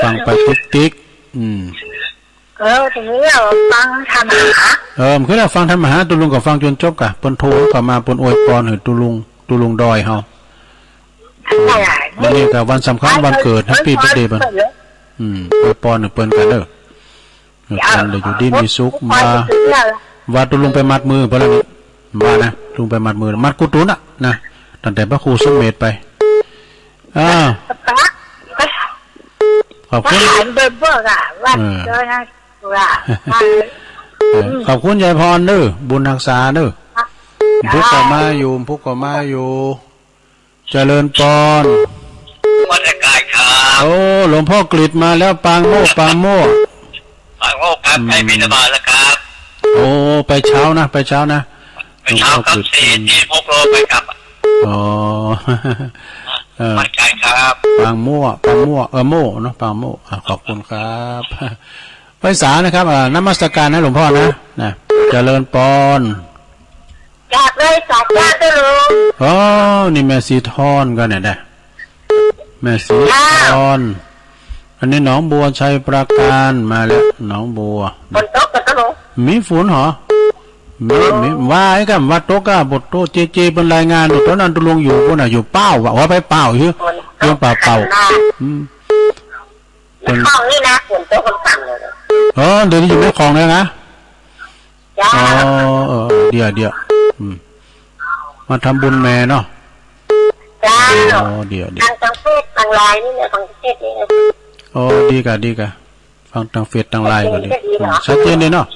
ฟังไปติ๊กติ๊ก อืม เออ ทีนี้เราฟังธรรมะ เออ มันคือเราฟังธรรมะ ตุ๊ลุงก็ฟังจนจบกะ เปิ้นโทรเข้ามา เปิ้นอวยพรหื้อตุ๊ลุง ตุ๊ลุงดอยเฮา ใช่ วันนี้ก็วันสำคัญ วันเกิด Happy Birthday เปิ้น อืม อวยพรหื้อเปิ้นกะเด้อ เออ เปิ้นได้อยู่ดีมีสุข ว่า ว่าตุ๊ลุงไปมัดมือเปิ้นแล้วนี่ ว่านะ ตุ๊ลุงไปมัดมือ มัดกูตุ๊นน่ะ นะ ตั้งแต่พระครูสมเมธไป อ่า ขอบคุณ ว่าหันไปเบิ่งอะ ว่า เออ เจอนะ ว่า เออ ขอบคุณยายพรเด้อ บุญฮักษาเด้อ ค่ะ ผู้ก็มาอยู่ ผู้ก็มาอยู่ เจริญปอน นมัสการครับ โอ้ หลวงพ่อกฤษมาแล้ว ปางโมกข์ ปางโมกข์ ปางโมกข์ครับ อืม ไปบิณฑบาตแล้วครับ โอ้ ไปเช้านะ ไปเช้านะ ไปเช้าครับ หลวงพ่อกฤษ สี่ อืม สี่ หกโลไปกลับ อ๋อ เออ นมัสการครับ ปางโมกข์ ปางโมกข์ เออ โมกข์เนาะ ปางโมกข์ อ่ะ ขอบคุณครับ ไหว้สานะครับ อ่า นมัสการนะหลวงพ่อนะ นะ เจริญปอน กราบไหว้สาธุตุ๊ลุง อ๋อ นี่แม่สีทอนก็เนี่ยนะ แม่สีทอน อันนี้หนองบัวชัยปราการมาแล้ว หนองบัว ฝนตกกะตุ๊ลุง มีฝนเหรอ มี มี ว่าไอ้กำว่าตกอะ บ่ตก เจเจเปิ้นรายงานอยู่ ตอนนั้นตุ๊ลุงอยู่ปู้นน่ะ อยู่เป้าว่ะ ว่าไปเป้าอยู่ ฝนตก เรื่องเป้าเป้า อืม เปิ้น ห้องนี่นะ ฝนตกมันสั่นเลย เออ เดี๋ยวนี้อยู่แม่ของแล้วนะ เจ้า อ๋อ เออ เดี๋ยว เดี๋ยว อืม มาทำบุญแม่เนาะ เจ้า อ๋อ เดี๋ยว เดี๋ยว ทาง ทางเฟซ ทางไลน์นี่แหละ ทางเฟซนี่แหละ อ๋อ ดีกะ ดีกะ ฟังทางเฟซ ทางไลน์ก็ดี ชัดเจนดีเนาะ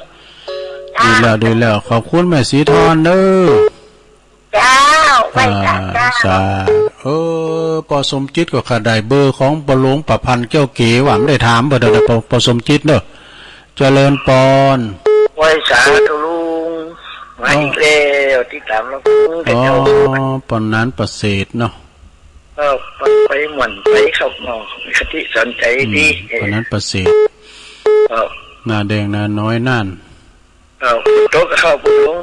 อืม ชัดเจนดีเนาะ เจ้า ดีแล้ว ดีแล้ว ขอบคุณแม่สีทอนเด้อ เจ้า ไหว้สาเจ้า อ่า สา เออ ปอสมจิตก็ข้าได้เบอร์ของปอหลวงประพันธ์แก้วเก๋ว่า ไม่ได้ถามเบอร์เดียวนะ ปอ ปอสมจิตเนอะ เจริญปอน ไหว้สาตุ๊ลุง มาอีกแล้ว ติดตามรับฟังแต่เช้า อ๋อ ปอนนั้นประเสริฐเนาะ เออ ไป ไปม่วนไปครับเนาะ คติสอนใจดี อืม ปอนนั้นประเสริฐ เออ หน้าแดงหน้าน้อยนั่น เอา ตกเข้าไปลง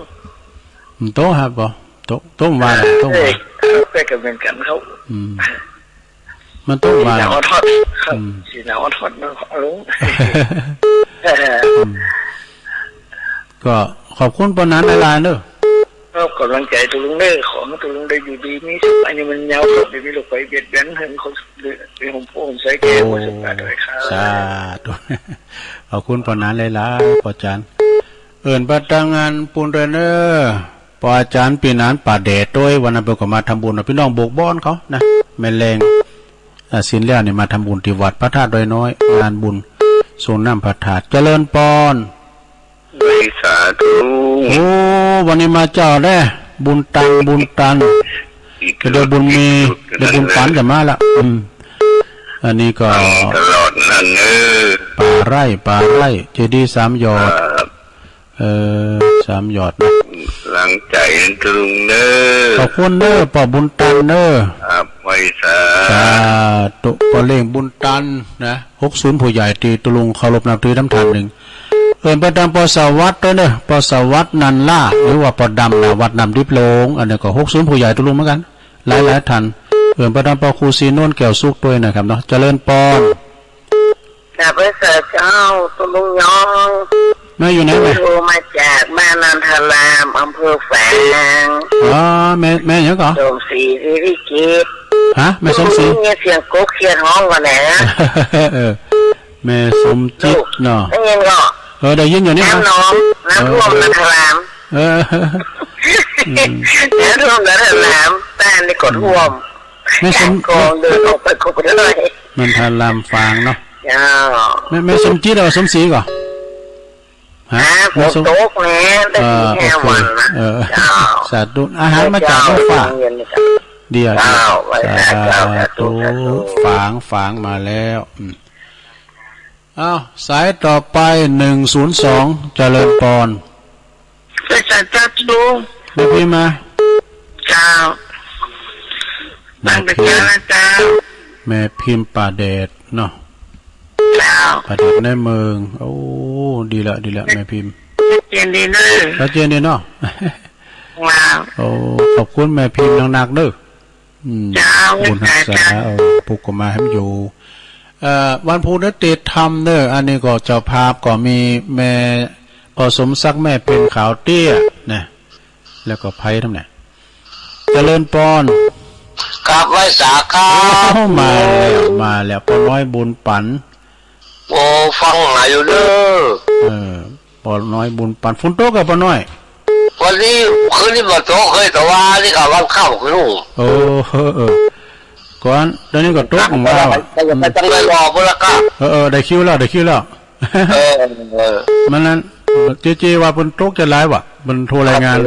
มันตกครับบ่ ตก ตกมาแล้ว ตกมา เอ้ย ครับ ไปกับเหมือนกันครับ อืม มันต้องมา สีหนาวทอดครับ อืม สีหนาวทอดนะลุง อืม ก็ขอบคุณปอหนานหลายๆเนอะ ครับ กำลังใจตัวลุงเด้อ ขอให้ตัวลุงได้อยู่ดีมีสุข อายุมันยาวครับ ได้มีโรคภัยเบียดเบียน ให้มันคง ได้มีผมผู้ผมใช้แก่ โอ้ คนสุดท้ายด้วยครับ สาธุ ขอบคุณปอหนานหลายๆ ปอจาน เอิ้นไปตางงานปูนด้วยเนอะ ปออาจารย์ปีหนานป่าแดดด้วย วันนั้นเปิ้นก็มาทำบุญเนาะ พี่น้องโบกบอนเขานะ แม่แรง อ่า ศีลแล้วนี่มาทำบุญที่วัดพระธาตุดอยน้อย งานบุญส่งน้ำพระธาตุ เจริญปอน สาธุ โอ้ วันนี้มาเจ้าแน่ บุญตัน บุญตัน เดี๋ยวบุญมี เดี๋ยวบุญปันจะมาละ อืม อันนี้ก็ ตลอดนั่นเนอะ ป่าไร่ ป่าไร่ เจดีย์สามยอด ครับ เออ สามยอดนะ หลังใจตะลุงเนอะ ขอบคุณเนอะ ปอบุญตันเนอะ ครับ ไหว้สา สาธุ ปอเล่งบุญตันนะ หกศูนย์ ผู้ใหญ่ตี้ตะลุงเคารพนับถือน้ำทานหนึ่ง เอิ้นไปตางปอสวัสดิ์ด้วยเนอะ ปอสวัสดิ์นันล่า หรือว่าปอดำนะ วัดน้ำดิบลง อันนี้ก็ หกศูนย์ ผู้ใหญ่ตะลุงเหมือนกัน หลายๆ ท่าน เอิ้นไปตางปอครูศรีนวลแก้วสุขด้วยนะครับเนาะ เจริญปอน กราบไหว้สาเจ้า ตะลุงยอง แม่อยู่ไหนแม่ โทรมาจากบ้านนันทาราม อำเภอฝาง อ๋อ แม่ แม่หยังก่อ สมศรี ศรีวิจิตร ฮะ แม่สมศรี ได้ยินเสียงกบเขียดฮ้องก่อนนะ เออ แม่สมจิตเนาะ ได้ยินก่อ เออ ได้ยินอยู่นี่นะ น้ำหนอง น้ำท่วม เออ นันทาราม เออ อืม น้ำท่วมนันทาราม บ้านนี่ก็ท่วม แม่สม กองเดินออกไปก็ไม่ได้ นันทารามฝางเนาะ เจ้า แม่ แม่สมจิตหรือว่าสมศรีก่อ ฮะ ฮะ แม่สม ฝนตกแม่ ได้ เออ สี่ห้า โอเค วันนะ เออ เจ้า สาธุ อาหารมาจาก เจ้า ท้องฟ้า เย็นๆ เดียว เจ้า สาธุ สาธุ สาธุ ฝาง ฝางมาแล้ว อืม อ้าว สายต่อไป หนึ่งศูนย์สอง เจริญปอน ไหว้สาเจ้าตะลุง แม่พิมพ์มา เจ้า แม่พิมพ์ ตั้งแต่เช้าแล้วเจ้า แม่พิมพ์ป่าแดดเนาะ เจ้า ป่าแดดในเมือง โอ้ ดีละ ดีละ แม่พิมพ์ ชัดเจนดีเนอะ ชัดเจนดีเนาะ ว้าว โอ้ ขอบคุณแม่พิมพ์นักๆ เด้อ อืม เจ้า บุญฮักษา เจ้า เออ ผู้ก็มาให้มันอยู่ เอ่อ วันพุธนี้ติดธรรมเนอะ อันนี้ก็เจ้าภาพก็มีแม่ ก็สมศักดิ์แม่เพ็ญขาวเตี้ยนะ แล้วก็ไพรทำไง เจริญปอน กราบไหว้สาครับ โอ้ มาแล้ว มาแล้ว ป้อน้อยบุญปัน โอ้ ฟังหาอยู่เด้อ เออ ป้อน้อยบุญปัน ฝนตกกับป้อน้อย วันนี้คืนนี้บ่ตกเฮ้ย แต่ว่านี่ก็วันเข้าคือลูก โอ้ เออ เออ ก่อน เดี๋ยวนี้ก็ตกของเราอะ ไป ไป ไป อืม จังเลยรอพุ่นละก็ เออ เออ ได้คิวแล้ว ได้คิวแล้ว เออ เออ มันนั้น เจเจว่าเปิ้นตกจะหลายว่ะ เปิ้นโทรรายงาน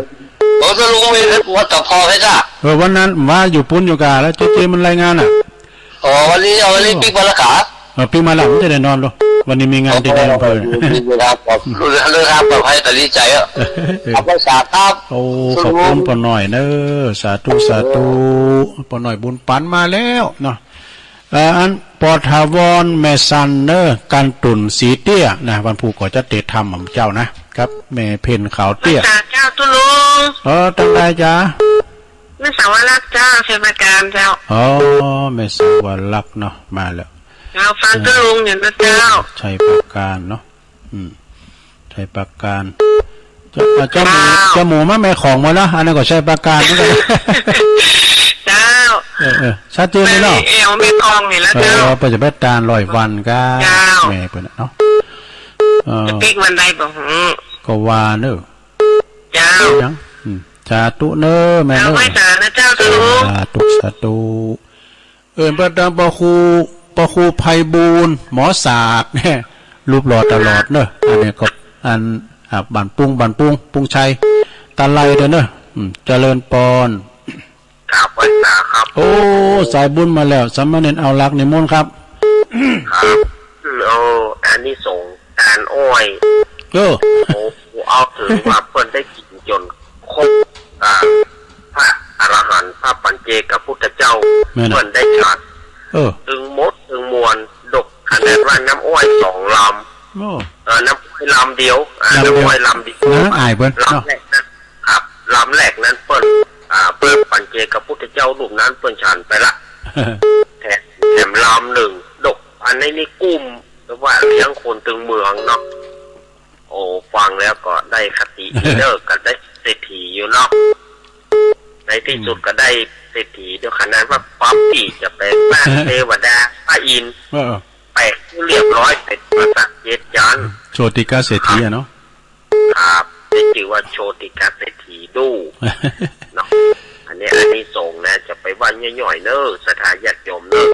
โอ้ ตะลุงมีวัดตะพอไหมจ๊ะ เออ วันนั้นว่าอยู่ปุ้นอยู่กาแล้ว เจเจมันรายงานอ่ะ อ๋อ วันนี้ เอาวันนี้ปิ๊กมาแล้วกะ เออ ปิ๊กมาแล้ว มันจะได้นอนดู วันนี้มีงานที่ในอำเภอ เดินทางปลอด เดินทางปลอดภัย ตัดสินใจอ่ะ เออ เอาไปสาครับ โอ้ ขอบคุณป้อน้อยเนอะ สาธุ สาธุ ป้อน้อยบุญปันมาแล้วเนาะ เอ่อ อันปอถาวรแม่สันเนอะ กันตุ่นสีเตี้ยนะ วันพุธก็จะเตะทำของเจ้านะ ครับ แม่เพ็ญขาวเตี้ย สาเจ้าตุลุง เออ ตั้งได้จ้า แม่สาวรักษ์เจ้า ชัยปราการเจ้า อ๋อ แม่สาวรักษ์เนาะ มาแล้ว เราฟังตุลุงอยู่นะเจ้า ชัยปราการเนาะ อืม ชัยปราการ เจ้า เจ้าหมู เจ้าหมูมาแม่ของหมดแล้ว อันนั้นก็ชัยปราการเหมือนกัน เจ้า เออ เออ ชัดเจนเลยเนาะ แม่แอวแม่ของนี่แล้วเจ้า เออ เปิ้นจะไปตานร้อยวันก็ เจ้า แม่เปิ้นน่ะเนาะ เออ ปิ๊กวันใดบ่ฮู้ ก็ว่าเนอะ เจ้า ยัง อืม สาธุเนอะ แม่เนอะ เอาไหว้สานะเจ้า สาธุ สาธุ เอิ้นไปตางปอครู ปอครูไพบูลย์ หมอศาสตร์เนี่ย รูปหล่อตลอดเนอะ อันนี้ก็ อัน อ่า บ้านปุ้ง บ้านปุ้ง ปุ้งชัย ตาไลเด้อเนอะ อืม เจริญปอน ครับ ไหว้สาครับ โอ้ สายบุญมาแล้ว สามเณรเอาหลักนิมนต์ครับ ครับ อืม โอ้ อานิสงส์ การอ้อย เออ โอ้ เอาถือว่าเปิ้นได้กินจนครบ อ่า พระอรหันต์ พระปัจเจกพุทธเจ้า แม่นน่ะ เปิ้นได้ฉัน เออ ตึงหมดตึงมวล ดกขนาดว่าน้ำอ้อยสองลำ โอ้ เอ่อ น้ำอ้อยลำเดียว อ่า ลำเดียว น้ำอ้อยลำเดียว น้ำอ้อยเปิ้น ลำแรกนั้น ครับ ลำแรกนั้นเปิ้น อ่า พระปัจเจกพุทธเจ้ารูปนั้นเปิ้นฉันไปละ แถม แถม อำนึ่งดก อันนี้นี่กุ้ม หรือว่าเลี้ยงคนตึงเมืองเนาะ โอ้ ฟังแล้วก็ได้คติดีเด้อ ก็ได้เศรษฐีอยู่เนาะ ในที่สุดก็ได้เศรษฐีด้วย ขนาดว่าป๊อปปี้จะแปลงร่างเทวดาพระอินทร์ เออ แปลงเรียบร้อยเป็นปราสาทเจ็ดชั้น โชติกาเศรษฐีอะเนาะ ครับ ได้ชื่อว่าโชติกาเศรษฐีดู เนาะ อันนี้อานิสงส์นะ จะไปว่าย่อยๆเนอะ ศรัทธาญาติโยมเนอะ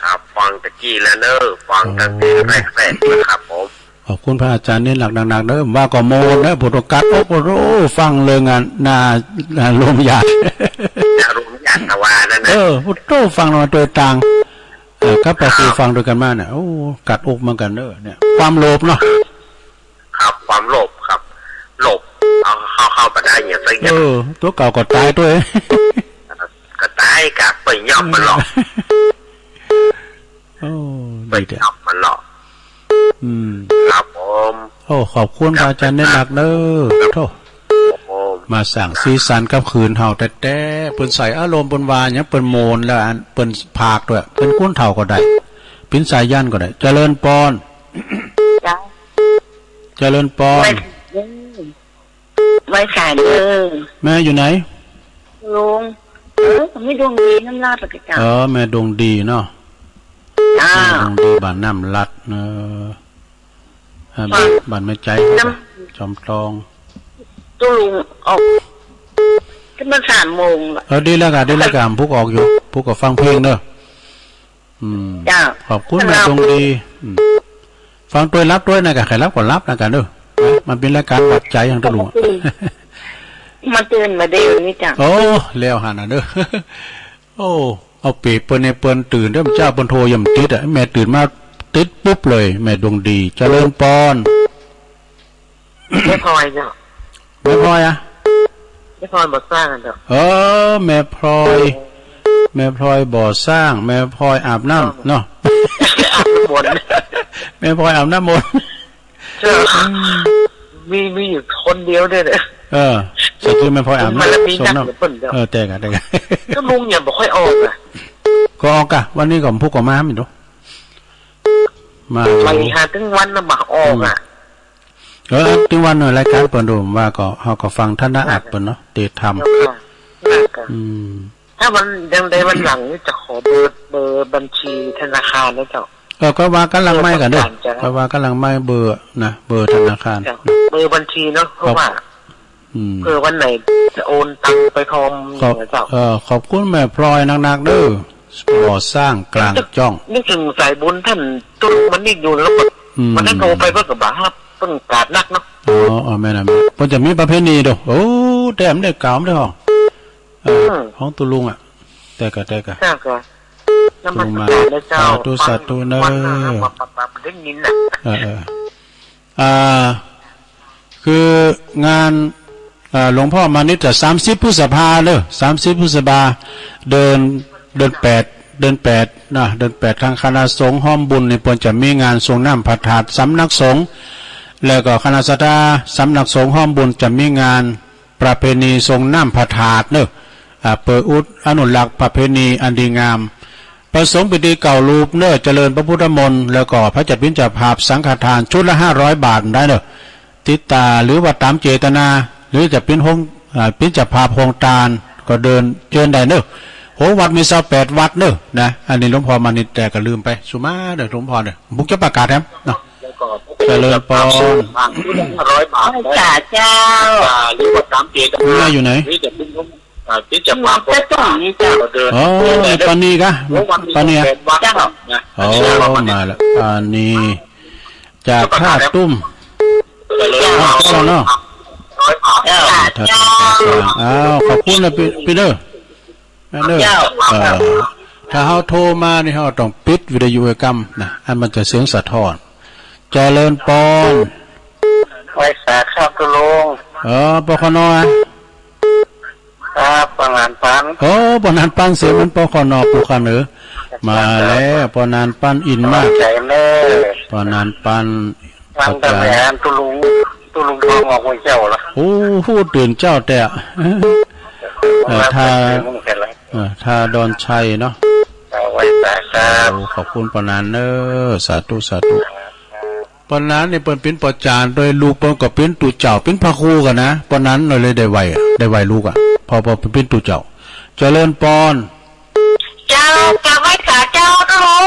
ครับ ฟังตะกี้แล้วเนอะ ฟังตั้งแต่แรกๆนะครับผม ขอบคุณพระอาจารย์เน้นหนักๆเด้อ ว่าก็โมนเด้อ ผู้ต้องการ โอ้โห ฟังเรื่องงาน น่า น่าลมยาด น่าลมยาดตะวานั่นนะ เออ ผู้โตฟังมาโดยต่าง เออ ครับ พอคือฟังโดยกันมาเนี่ย โอ้ กัดอกเหมือนกันเด้อ เนี่ย ความโลภเนาะ ครับ ความโลภครับ โลภ เอาเข้า เข้าไปได้เนี่ยสักอย่าง เออ ตัวเก่าก็ตายด้วย ก็ตายกับไปย่อมมันหรอก โอ้ ไป ดีเด้อ ย่อมมันหรอก อืม ครับผม โอ้ ขอบคุณพระอาจารย์เน้นหนักเด้อ โธ่ ครับผม มาสร้างสีสันกับคืนเฮาแต๊ๆ เปิ้นใส่อารมณ์ เปิ้นว่าหยัง เปิ้นโมนแล้วอัน เปิ้นพากด้วย เป็นคนเฒ่าก็ได้ เป็นสายันก็ได้ เจริญปอน เจ้า เจริญปอน ไหว้สาเด้อ ไหว้สาเด้อ แม่อยู่ไหน ลุง เออ แม่ดวงดีน้ำลาดปะกะเจ้า เออ แม่ดวงดีเนาะ จ้า แม่ดวงดีบ้านน้ำลัด เออ อ่า ค่ะ บ้าน บ้านแม่ใจ น้ำ จอมทอง ตุ๊ลุงออก ขึ้นมาสามโมงละ เออ ดีแล้วกะ ดีแล้วกะ พุกออกอยู่ พุกก็ฟังเพลงเด้อ อืม จ้า ขอบคุณแม่ดวงดี อืม ฟังตวยหลับตวยนะกะ ใครหลับก็หลับนะกะเด้อ มันเป็นรายการหลับใจของตุ๊ลุง มาตื่น มาตื่นมาเดี๋ยวนี้จ้ะ โอ้ แล้วหั่นน่ะเด้อ โอ้ เอาเปรียบเปิ้นเนี่ย เปิ้นตื่นเด้อ เจ้าเปิ้นโทรยังติดอ่ะ แม่ตื่นมาติดปุ๊บเลย แม่ดวงดี เจริญปอน แม่พลอยเนาะ แม่พลอยอะ แม่พลอยบ่อสร้างอะเนาะ เออ แม่พลอย แม่พลอยบ่อสร้าง แม่พลอยอาบน้ำเนาะ อาบน้ำมนต์ แม่พลอยอาบน้ำมนต์ เจ้า อืม มี มีอยู่คนเดียวเนี่ยแหละ เออ ใส่ชุดแม่พลอยอาบน้ำ มันละมี ส่งน้ำ นักหรือเปล่าเนาะ เออ แต่กะ แต่กะ ก็ลุงเนี่ยบ่ค่อยออกอะ ก็ออกกะ วันนี้ก็พุกก็มาไม่รู้ มา ไปหาถึงวันน่ะบ่ออกอะ อืม เออ ถึงวันหน่อยรายการเปิ้นดูว่าก็ เฮาก็ฟังท่านนะอัดเปิ้นเนาะ เตรียมทำ เจ้าค่ะ เจ้าค่ะ อืม ถ้าวัน ยังไดวันหลังนี่จะขอเบอร์ เบอร์บัญชีธนาคารนะเจ้า เออ ก็ว่ากันหลังไมค์ก่อนเด้อ เออ ต้องการจะ ก็ว่ากันหลังไมค์เบอร์นะ เบอร์ธนาคาร เจ้า เบอร์บัญชีเนาะ เพราะว่า อืม เผื่อวันไหนจะโอนตังไปพร้อม ขอบ นะเจ้า เออ ขอบคุณแม่พลอยนักๆเด้อ บ่อสร้างกลางจ้อง นึกถึงสายบุญท่านตุ๊ลุงมณิตอยู่แล้วก็ อืม วันนั้นโทรไปเพิ่นก็บ่าฮับ เพิ่นกราบนักเนาะ อ๋อ อ๋อ แม่นๆ เปิ้นจะมีประเพณีเด้อ โอ้ แต้มได้กล่าวได้ห้อง เออ อืม ของตุ๊ลุงอะ แต่กะ แต่กะ เจ้าค่ะ ตุ๊ลุงมา นมัสการนะเจ้า สาธุ ฟัง สาธุเนอะ วันนั้นนะ ว่าปะปะได้ยินน่ะ เออ เออ อ่า คืองาน อ่า หลวงพ่อมานิตย์อะ สามสิบพฤษภาเด้อ สามสิบพฤษภา เดือน เดือนแปด เดือนแปดนะ เดือนแปด ทางคณะสงฆ์ฮ้อมบุญนี่เปิ้นจะมีงานสรงน้ำพระธาตุสำนักสงฆ์ แล้วก็คณะศรัทธาสำนักสงฆ์ฮ้อมบุญจะมีงานประเพณีสรงน้ำพระธาตุเนอะ อ่า เปิดอุดอนุรักษ์ประเพณีอันดีงาม พระสงฆ์พิธีเก้ารูปเนอะ เจริญพระพุทธมนต์ แล้วก็พระเจ้าเป็นเจ้าภาพสังฆทานชุดละห้าร้อยบาทได้เนอะ ติดตาหรือว่าตามเจตนา หรือจะเป็นโฮง อ่า เป็นเจ้าภาพโฮงทาน ก็เดินเชิญได้เนอะ โฮงวัดมีซาวแปดวัดเนอะนะ อันนี้หลวงพ่อมานิตย์แต่ก็ลืมไป สุมาเด้อหลวงพ่อเด้อ ผมจะประกาศแถมเนาะ เจริญปอน ชุดละห้าร้อยบาท ไหว้สาเจ้า หรือว่าตามเจตนา แม่อยู่ไหน หรือจะเป็นโฮง อ่า ที่จะมา จะต้องนี่เจ้า เดิน อ๋อ ปานีกะ โฮงวัดมี ปานีอะ ซาวแปดวัด เจ้า นะ อ๋อ มาละ ปานี จากท่าตุ้ม เจ้า อ้าว เจ้าเนาะ เจ้า ท่าตุ้ม อ้าว ขอบคุณนะพี่ พี่เด้อ แม่เด้อ เจ้า เอ่อ ถ้าเฮาโทรมานี่เฮาต้องปิดวิทยุไว้ก่อนนะ อันมันจะเสียงสะท้อน เจริญปอน ไหว้สาครับตุ๊ลุง เออ ปคนอะ ครับ ปอนานปัน โอ้ ปอนานปัน เสียงมันปคน ปูคันเออ มาแล้ว ปอนานปันอินมาก ใจเนอะ ปอนานปัน ฟังแต่แหลมตุ๊ลุง ตุ๊ลุงทองออกห้วยเจ้าละ โอ้ พูดตื่นเจ้าแต่ เออ ท่า เออ ท่าดอนชัยเนาะ เออ ไหว้ โอ้ ขอบคุณปานนั้นเนอะ สาธุ สาธุ ปานนั้นนี่เปิ้นเป๋นปอจารย์โดย ลูกเปิ้นก็เป๋นตุ๊เจ้า เป๋นพระครูกั๋นนะ ปานนั้นเลยได้ไหว้ ได้ไหว้ลูกอะ พอ พอเป๋นตุ๊เจ้า เจริญปอน เจ้า กราบไหว้สาเจ้าตุ๊ลุง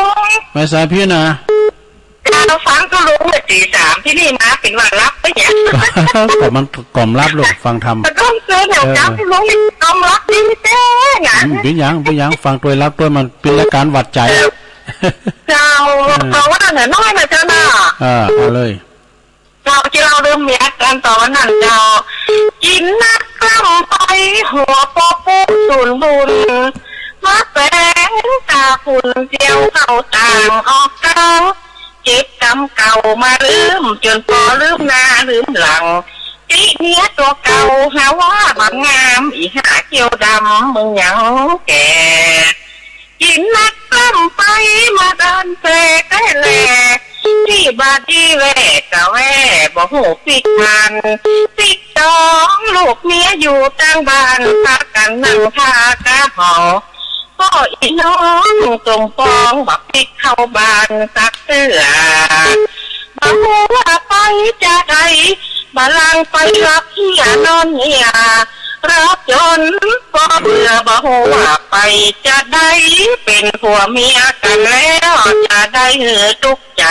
ไหว้สาเพี้ยนนะ เจ้า ฟังตุ๊ลุงเมื่อตีสามที่นี่มา เป๋นว่าหลับไปเนี่ย ก็มันกล่อมหลับลูก ฟังธรรม ก็ต้องเจอเนี่ย เออ เจ้าตุ๊ลุงนี่กล่อมหลับดีแท้นะ อืม เป๋นหยัง เป๋นหยัง ฟังตวยหลับตวย มันเป๋นรายการหวั่นใจ เจ้า เออ เพราะว่าเนี่ยน้อยนะเจ้าน่ะ อ่า เอาเลย เจ้า ที่เล่าเรื่องเมียกันตอนนั้นเจ้า กิ๋นนักกล้ำไป หัวปอปุ๊ศูนย์บุญ มาแฝงตาฝุ่นเจียวเข้าต่างออกกลาง เก็บกรรมเก่ามาลืม จนปอลืมหน้าลืมหลัง ติเมียตัวเก่า หาว่าบักงาม อีห่าเขี้ยวดำ มึงยังแก่ กิ๋นนักกล้ำไป มาดันแสแก้แล ตี้บาดดีแว่กะแว่ บ่ฮู้ปิ๊กมัน ปิ๊กตอง ลูกเมียอยู่ต่างบ้าน พากั๋นนั่งท่ากะห้อง ก็อีน้องสมปอง บ่ปิ๊กเข้าบ้านสักเตื้อ บ่ฮู้ว่าไปจะใด บ่ลางไปรับเฮียนอนเฮีย รับจนปอเบื่อ บ่ฮู้ว่าไปจะใด เป๋นผัวเมียกั๋นแล้ว จะได้หื้อตุ๊กข์ใจ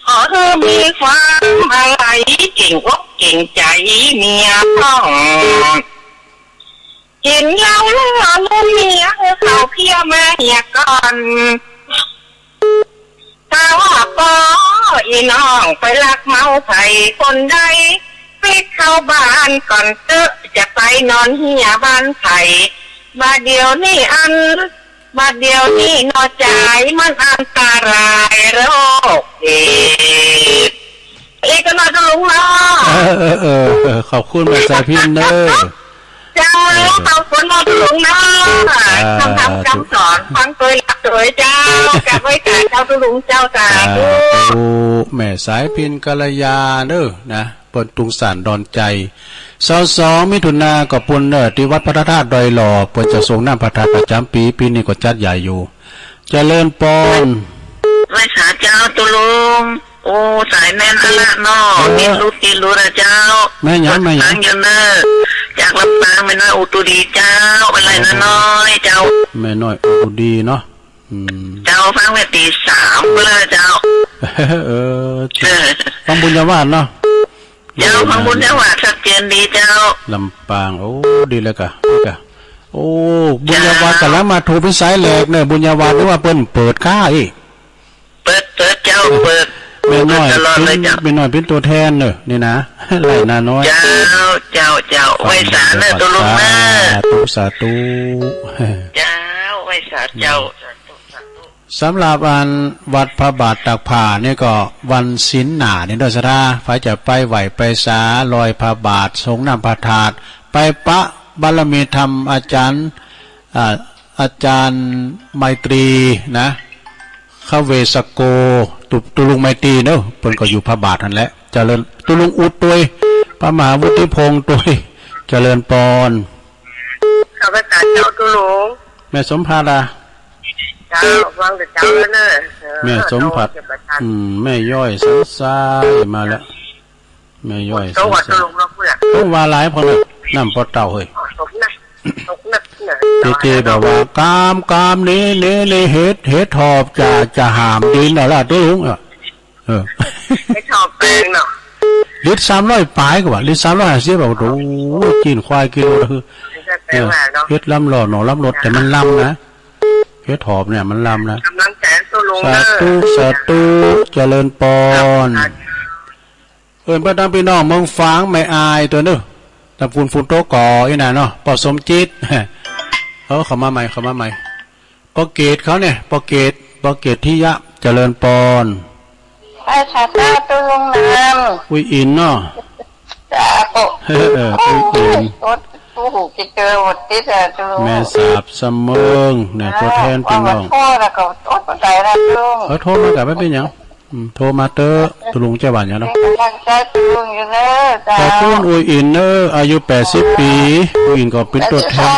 ขอหื้อมีความอาลัย เกรงอกเกรงใจเมียพ่อง กิ๋นเหล้าแล้วลืมเมีย หื้อเขาเพี้ยมาเหียก่อน ถ้าว่าปออีน้องไปลักเมาใผคนใด ปิ๊กเข้าบ้านก่อนเต๊อะ จะไปนอนเฮียบ้านใผ บ่าเดี๋ยวนี้อัน บ่าเดี๋ยวนี้หนอจาย มันอันตรายโรคเอดส์ เอกนอตุ๊ลุงเนาะ เออ เออ เออ เออ ขอบคุณแม่สายพินเนอะ เจ้า เออ ขอบคุณนอตุ๊ลุงเนาะ อ่า คำถามคำสอน ฟังโดยหลับโดยเจ้า กราบไหว้สาเจ้าตุ๊ลุงเจ้า สาธุ สาธุ แม่สายพินกัลยาเนอะนะ เปิ้นตุงสารดอนใจ ซาวสองมิถุนาก็ปู้นเนอะ ตี้วัดพระธาตุดอยหล่อ เปิ้นจะสรงน้ำพระธาตุประจ๋ำปี๋ ปี๋นี้ก็จัดใหญ่อยู่ เจริญปอน ไหว้สาเจ้าตุ๊ลุง โอ้ สายแน่นอะละเนาะ เออ ติดหลุดติดหลุดนะเจ้า แม่หยัง แม่หยัง ฟังอยู่เนอะ จากลำปางแม่น้อยอุตุดีเจ้า เป็นไรนะ เออ น้อยเจ้า แม่น้อยอุตุดีเนาะ อืม เจ้าฟังแต่ตีสามก็แล้วเจ้า เออ เออ ฟังบุญญาวาสเนาะ เจ้า ฟังบุญญาวาสชัดเจนดีเจ้า ลำปาง โอ้ ดีแล้วกะ กะ โอ้ บุญญาวาส เจ้า กำลังมาโทรเป็นสายแรกเนี่ย บุญญาวาส หรือว่าเปิ้นเปิดค้าอีก เปิด เปิดเจ้า เปิด แม่น้อย เปิดตลอดเลยเจ้า เปิ้น แม่น้อยเปิ้นตัวแทนเนอะ นี่นะ ไร่นาน้อย เจ้า เจ้า เจ้า ไหว้สาเนอะ ตุ๊ลุงเนอะ สาธุ สาธุ เจ้า ไหว้สาเจ้า สาธุ สำหรับอันวัดพระบาทตากผ้านี่ก็วันศีลหน้านี่เด้อศรัทธา ใผจะไปไหว้ไปสา ลอยพระบาท สรงน้ำพระธาตุ ไปปะบารมีธรรมอาจารย์ อ่า อาจารย์ไมตรีนะ คเวสโก ตุ๊ ตุ๊ลุงไมตรีเนอะ เปิ้นก็อยู่พระบาทหั้นแหละ เจริญ ตุ๊ลุงอุดตวย พระมหาวุฒิพงษ์ตวย เจริญปอน ข้าพเจ้าเจ้าตุ๊ลุง แม่สมภาดา เจ้า วางแต่เจ้าแล้วเนอะ เออ แม่สมภาดา เจ้าเก็บประทาน อืม แม่ย้อยสังสายมาแล้ว แม่ย้อย เจ้าว่า สังสาย ตุ๊ลุงเนาะเพื่อน ต้องว่าหลายพอเนอะ น้ำพอเต้าเฮ้ย อ๋อ ตกหนัก ตกหนักเนี่ย เจเจบอกว่า กาม กาม เน เน เน เห็ด เห็ดถอบจะ จะหามดินเอาละตุ๊ลุงอะ เออ เห็ดถอบแปลงเนาะ ลิตรสามร้อยปลายกว่า ลิตรสามร้อยห้าสิบ บอก โอ้โห กินควายกินวัวคือ เห็ดแปลงแหละเนาะ เออ เห็ดลำหล่อหน่อลำรส แต่มันลำนะ เห็ดถอบเนี่ยมันลำนะ กำลังใจตุ๊ลุง สาธุ เด้อ สาธุ เจริญปอน ครับ เอิ้นไปตางพี่น้องเมืองฝางแม่อายตัวเนอะ ตางฝุ่น ฝุ่นตกก่ออีน่ะเนาะ ป้อสมจิต เออ เข้ามาใหม่ เข้ามาใหม่ ป้อเกตเขาเนี่ย ป้อเกต ป้อเกตทิยะ เจริญปอน ไปค่ะ เจ้าตุ๊ลุงนาม อุ้ยอินเนาะ จ้า เออ อุ้ยอิน โอ๊ย โอ๊ย โอ๊ย เจอหมดติดอะตุ๊ลุง แม่สาบสะเมิงเนี่ย ตัวแทนพี่น้อง ว่าพ่อแล้วก็ โอ๊ย ตายแล้วตุ๊ลุง เออ โทรมากับไม่เป็นหยัง อืม โทรมาเต๊อะ ตุ๊ลุงเจ้าหวานเนี่ยเนาะ กำลังใจตุ๊ลุงอยู่เนอะเจ้า ขอบคุณอุ๋ยอินเนอะ อายุแปดสิบปี อุ๋ยอินก็เป็นตัวแทน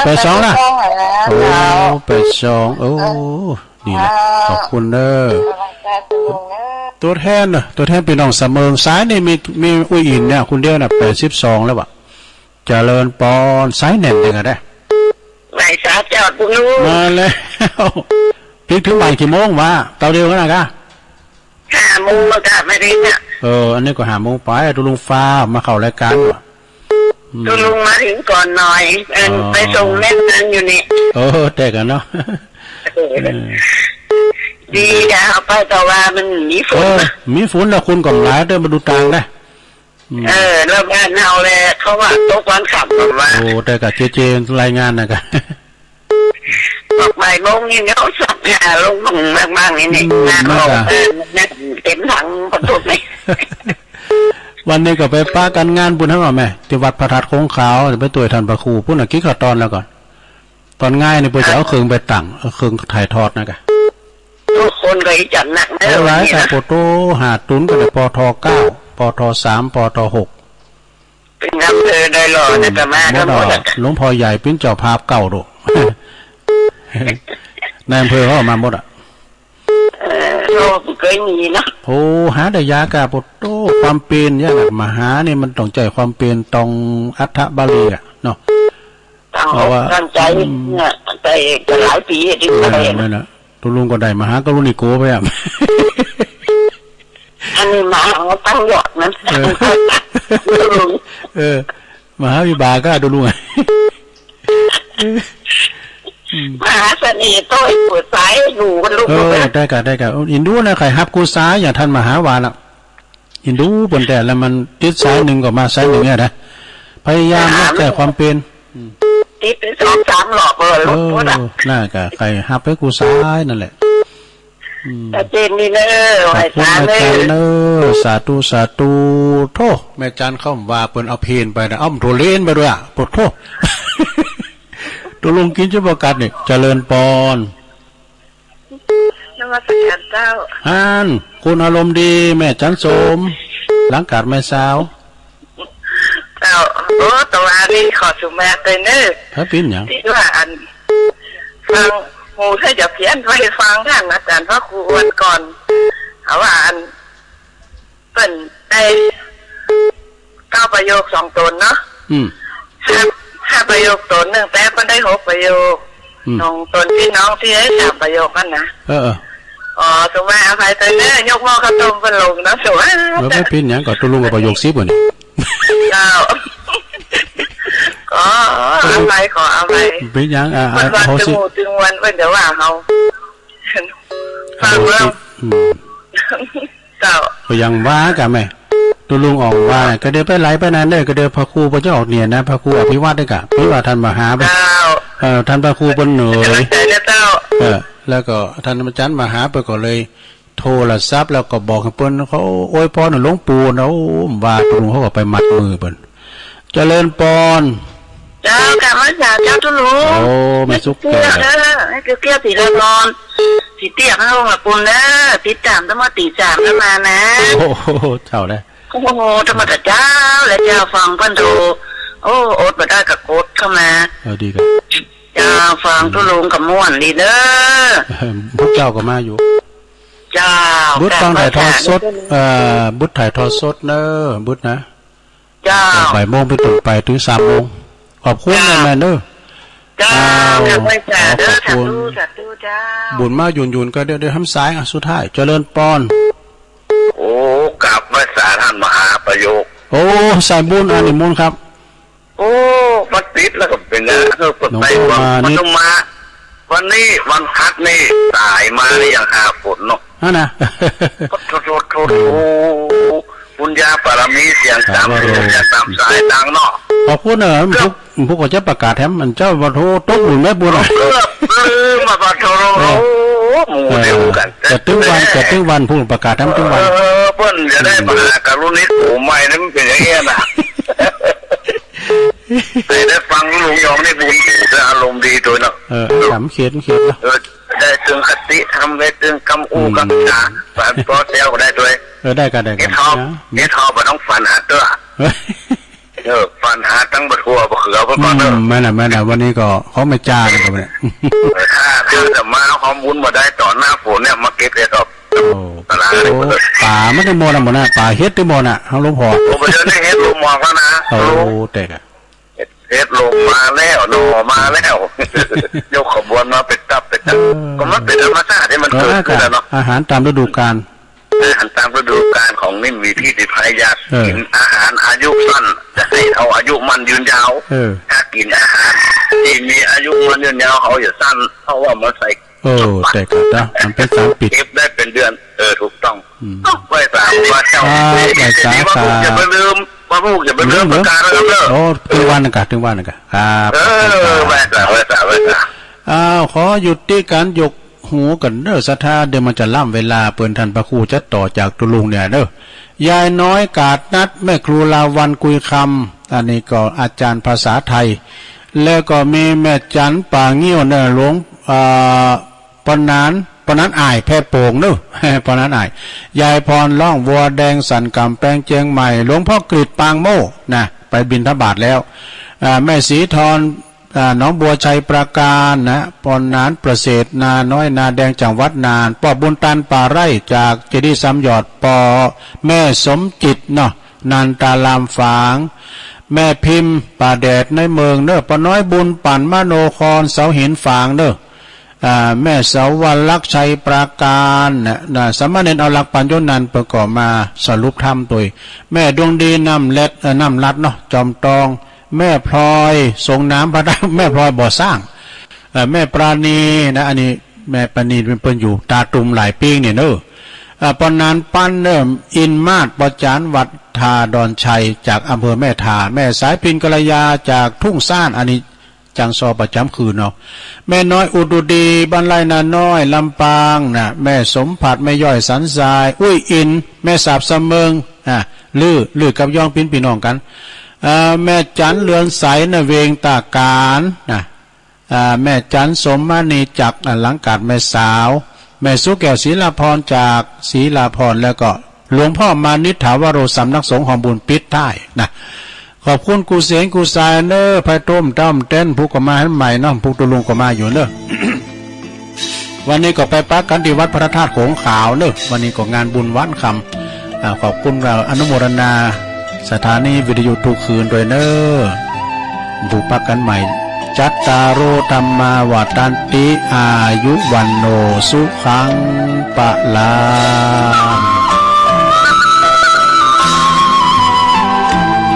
แปดสิบสองแล้วนะ แปดสิบสองละ แปดสิบสองแล้ว โอ้ เจ้า แปดสิบสอง โอ้ เออ นี่แหละ เจ้า ขอบคุณเนอะ กำลังใจตุ๊ลุงเนอะ ตัวแทนเนอะ ตัวแทนพี่น้องสะเมิง สายนี่มี มีอุ๋ยอินเนี่ย คนเดียวน่ะ แปดสิบสองแล้วอะ เจริญปอน สายแน่นจังอะเด้ ไหว้สาเจ้าตุ๊ลุง มาแล้ว ปิ๊กถึงบ้านกี่โมงวะ เต้าเดียวกันนะกะ ห้าโมงแล้วกะ มาถึงอะ เออ อันนี้ก็ห้าโมงไป ตุ๊ลุงฟ้าวมาเข้ารายการว่ะ อืม ตุ๊ลุงมาถึงก่อนหน่อย เออ อ๋อ ไปส่งแม่นางอยู่นี่ เออ แต่กันเนาะ เออ เออ ดีอะ เอาไปแต่ว่ามันมีฝน เออ มีฝนแล้วคนก็หลายเด้อ มาดูตางนะ อืม เออ แล้วบ้านเฮาแหละ เขาว่าตกวันค่ำ ผมว่า โอ้ แต่กะเจเจรายงานนะกะ ออกบ่ายโมงนี่เนาะ สักหาลงมั่งมากๆ นี่นี่ อืม งานออก มันกะ เออ นั่นเต็มถังบรรทุกนี่ วันนี้ก็ไปปะกันงานบุญทั้งหมดแม่ ที่วัดพระธาตุโค้งขาว ไปตวยท่านพระครู พุ้นน่ะ กินข้าวตอนแล้วก่อน ตอนงานนี่เปิ้นจะเอาเครื่องไปตั้ง เอาเครื่องถ่ายทอดนะกะ ทุกคนก็อีจัดหนักนะ เอาหลาย วันนี้นะ กะ ปอตอห้า ตุนก็ได้ ปอทอเก้า ปอทอสาม ปอทอหก เป็นอำเภอโดยรอบนะ อืม แต่มากันหมดอะ หลวงพ่อใหญ่เป็นเจ้าภาพเก่าโด นายอำเภอเขาเอามาหมดอะ เออ เราเคยมีนะ โอ้ หาได้ยากอะ ปอตอ ความเพียรยากอะ มหานี่มันต้องใช้ความเพียร ต้องอัตถบาลีอะเนาะ ตั้งอก เพราะว่า ตั้งใจ อืม เนี่ย ตั้งใจก็หลายปีอะ ที่ เออ ไป นั่นน่ะ ตุ๊ลุงก็ได้มหากรุณิโกไปอะ อันนี้มาเอาตั้งยอดนั้น เออ เออ มหาวิบากอะตุ๊ลุงอะ อืม มหาเสน่ห์ต้อยปวดสายหนูกันลูก เออ ได้กะ ได้กะ อินดูนะ ใครฮับกู้สาย อย่างท่านมหาว่าน่ะ อินดูเปิ้นแต่ละมันติดสายหนึ่งก็มาสายหนึ่งเนี่ยนะ พยายามนะ ใช้ความเพียร อืม ติดไปสองสามรอบ เออ หลุดหมดอะ เออ น่ากะใครฮับไปกู้สายนั่นแหละ อืม อาจารย์นี่เนอะ ขอบคุณ ไหว้สาเนอะ อาจารย์เนอะ สาธุ สาธุ โธ่ แม่จันเขาว่าเปิ้นเอาเพลนไปนะ เอ้า มันโทรเลนไปด้วยอะ ปะโธ่ ตุ๊ลุงกินจุบกัดนี่ เจริญปอน นมัสการเจ้า ฮั่น คนอารมณ์ดี แม่จันสม หลังกาดแม่สาว เจ้า โอ้ แต่ว่านี่ขอสุมาเตยเนอร์ ถ้าเป็นหยัง ที่ว่าอัน ฟัง หูถ้าจะเพี้ยนไปฟังท่านอาจารย์พระครูวันก่อน เขาว่าอัน เปิ้นได้เก้าประโยคสองตนเนาะ อืม ห้า ห้าประโยคตนหนึ่ง แต่เปิ้นได้หกประโยค อืม สองตนพี่น้องที่ได้สามประโยคนั่นนะ เออ เออ อ๋อ สุมาอภัยเตยเนอร์ ยกหม้อข้าวต้มเปิ้นลงเนาะ สุมา เออ ไม่เป็นหยัง ก็ตุ๊ลุงก็ประโยคสิบวันนี้ เจ้า ขออภัย ขออภัย เป็นหยัง อ่า อ่า เปิ้นว่า อโหสิ ตึงหมู่ตึงวัน เปิ้นจะว่าเฮา ฟังแล้ว อโหสิ อืม เจ้า ก็ยังว่ากะแม่ ตุ๊ลุงอ่องว่า ก็เดี๋ยวไปไหลไปนั่นเด้อ ก็เดี๋ยวพระครูเปิ้นจะออกเนียนนะ พระครูอภิวัตรเด้อกะ พี่ว่าท่านมาหาไป เจ้า เออ ท่านพระครูเปิ้นเหนื่อย กำลังใจนะเจ้า เออ แล้วก็ท่านอาจารย์มาหาไปก็เลย โทรศัพท์แล้วก็บอกให้เปิ้นเขาอวยพรให้หลวงปู่นะ โอ้ ว่าตุ๊ลุงเขาก็ไปมัดมือเปิ้น เจริญปอน เจ้า กราบนมัสการเจ้าตุ๊ลุง โอ้ แม่สุขแก้ว เด้อ แม่สุขแก้ว ศรีละนอน ศรีเตี้ย พระองค์ละปุณเด้อ ติดตามตั้งแต่ตีสามแล้วมานะ โอ้โห เจ้าเลย โอ้โห ธรรมดาเจ้า และเจ้าฟังเปิ้นโทร โอ้ อดบ่ได้ก็กดเข้ามา เออ ดีครับ เจ้าฟังตุ๊ลุงก็ม่วนดีเด้อ พวกเจ้าก็มาอยู่ เจ้า บุตรฟังถ่ายทอดสด เอ่อ บุตรถ่ายทอดสดเนอะ บุตรนะ เจ้า บ่ายโมงเป็นต้นไปถึงสามโมง ขอบคุณ เจ้า แม่ๆเนอะ เจ้า อ้าว กราบไหว้สาเด้อ ขอบคุณ สาธุ สาธุ เจ้า บุญมาหยุ่นๆ ก็เดี๋ยว เดี๋ยวทำสาย อ่ะ สุดท้าย เจริญปอน โอ้ กราบไหว้สาท่านมหาประโยค โอ้ สายบุญ อันนี้มนต์ครับ โอ้ มันติดแล้วก็เป็นไง เออ เปิดไป หลวงพ่อ วัน มานิด วันมา วันนี้วันพักนี่สายมานี่ยังหาฝนเนาะ นั่นนะ โทษ โทษ โทษ โอ้ บุญญาบารมีเสียงตาม ครับ เสียงตามสายดังเนาะ ขอบคุณนะ เกือบ พวก พวกก็จะประกาศแถม อันเจ้าว่าโทษตกบุญแม่บุญ เกือบลืมมาปะโท เออ โอ้ หมู่เดียวกัน เออ เกิดตึงวัน เกิดตึงวัน พวกประกาศแถมตึงวัน เออ เปิ้นจะได้มาหาการุณิกโอ้ไม่นี่มันเป็นอย่างเงี้ยนะ ได้ ได้ฟังลุงยองนี่บุญอยู่ด้วยอารมณ์ดีด้วยเนาะ เออ สามเขต เขตเนาะ เออ ได้ ตึงคติธรรมเลย ตึงกำอู้ อืม กำจา ฝันพอเซลได้ด้วย เออ ได้กัน ได้กัน เฮ็ดฮอบ นะ เฮ็ดฮอบบ่ต้องฝันหาตัว เออ เออ ฝันหาตั้งบ่ทั่วบ่เขือบ่ก่อนเด้อ อืม แม่นน่ะ แม่นน่ะ วันนี้ก็เขาไม่จ้างกันเนี่ย เออ ถ้า ถ้าจะมาเอาฮอมบุญมาได้ตอนหน้าฝนเนี่ย มาเก็บเห็ดออก โอ้ ตลาดเลย โอ้ ป่ามันได้หมดน่ะ หมดน่ะ ป่าเห็ดได้หมดน่ะ เอาหลวงพ่อ โอ้ บ่เดี๋ยวนี้เห็ดลงหมอกแล้วนะ โอ้ แต่กะ เฮ็ดลงมาแล้ว หน่อมาแล้ว ยกขบวนมาเป็นตับเป็นตับ เออ ก็มันเป็นธรรมชาติที่มันเกิดขึ้นแล้วเนาะ อาหารตามฤดูกาล อาหารตามฤดูกาลของนิ่มวิถีที่พยายาม เออ กินอาหารอายุสั้น จะให้เอาอายุมันยืนยาว เออ ถ้ากินอาหารที่มีอายุมันยืนยาว เขาจะสั้น เพราะว่ามันใส่ เออ แต่ก็นะ มันเป็นสารพิษ เก็บได้เป็นเดือน เออ ถูกต้อง อืม ก็ไหว้สาพระพุทธเจ้า อ่า ไหว้สา ทีนี้ว่าพวกอย่าไปลืม ว่าพวกอย่าไปลืม ลืมเหรอ ประการนะครับเนอะ โอ้ ถึงวันนึงกะ ถึงวันนึงกะ ครับ เออ ไหว้สา ไหว้สา ไหว้สา อ้าว ขอหยุดที่การยกหูกันเนอะ ศรัทธา เดี๋ยวมันจะล้ำเวลา เปิ้นท่านพระครูจะต่อจากตุลุงเนี่ยเนอะ ยายน้อยกาดนัด แม่ครูลาวัลย์กุยคำ อันนี้ก็อาจารย์ภาษาไทย แล้วก็มีแม่จันป่างิ้วเนอะ หลวง อ่า ปอนัน ปอนันอ้ายแพร่โป่งเนอะ ปอนันอ้าย ยายพรร้องวัวแดงสันกำแพงเชียงใหม่ หลวงพ่อกฤษปางโม่นะ ไปบิณฑบาตแล้ว อ่า แม่ศรีทร อ่า หนองบัวชัยปราการนะ ปอนันประเสริฐ นาน้อยนาแดงจังหวัดน่าน ป้อบุญตันป่าไร่จากเจดีย์สามยอด ป้อแม่สมจิตเนาะ นันตารามฝาง แม่พิมพ์ป่าแดดในเมืองเนอะ ป้อน้อยบุญปั่นมโนครเสาหินฝางเนอะ อ่า แม่สวรรคชัยปราการนะ นะ สามเณรเอาหลักปัญญานั้นประกอบมาสรุปธรรมโดย แม่ดวงดีน้ำเล็ด เอ่อ น้ำลัดเนาะ จอมตอง แม่พลอยสงน้ำพระดำ แม่พลอยบ่อสร้าง เอ่อ แม่ปราณีนะ อันนี้แม่ปราณีเป็นเปิ้นอยู่ตาตุมหลายปีเนี่ยเนอะ เอ่อ ปอนานปั้นเนอะ อินมาศ ปอจานวัดทาดอนชัยจากอำเภอแม่ทา แม่สายพินกัลยาจากทุ่งซ่าน อันนี้ จังซอประจำคืนเนาะ แม่น้อยอุดรดี บ้านไร่นาน้อย ลำปางนะ แม่สมผัด แม่ย่อยสันทราย อุ้ยอิน แม่สาบสะเมิง อ่ะ ลือ ลือกับย่องปิ้นพี่น้องกัน เอ่อ แม่จันเรือนใสนะ เวงตาการนะ อ่า แม่จันสมมณีจักร อ่ะ หลังกาดแม่สาว แม่สุแก้วศิลาพรจากศิลาพร แล้วก็หลวงพ่อมานิษฐาวโร สำนักสงฆ์หอมบุญปิดท้ายนะ ขอบคุณกูเสงกูสายเนอะ ไพต้มต้อมเต้น ผู้ก็มาหันใหม่เนาะ ผู้ตุลุงก็มาอยู่เนอะ วันนี้ก็ไปปักกันที่วัดพระธาตุโขงขาวเนอะ วันนี้ก็งานบุญวันคำ อ่า ขอบคุณเราอนุโมทนาสถานีวิทยุทุกคืนด้วยเนอะ ผู้ปักกันใหม่ จัตตาโร ธัมมา วัฑฒันติ อายุ วัณโณ สุขัง พลัง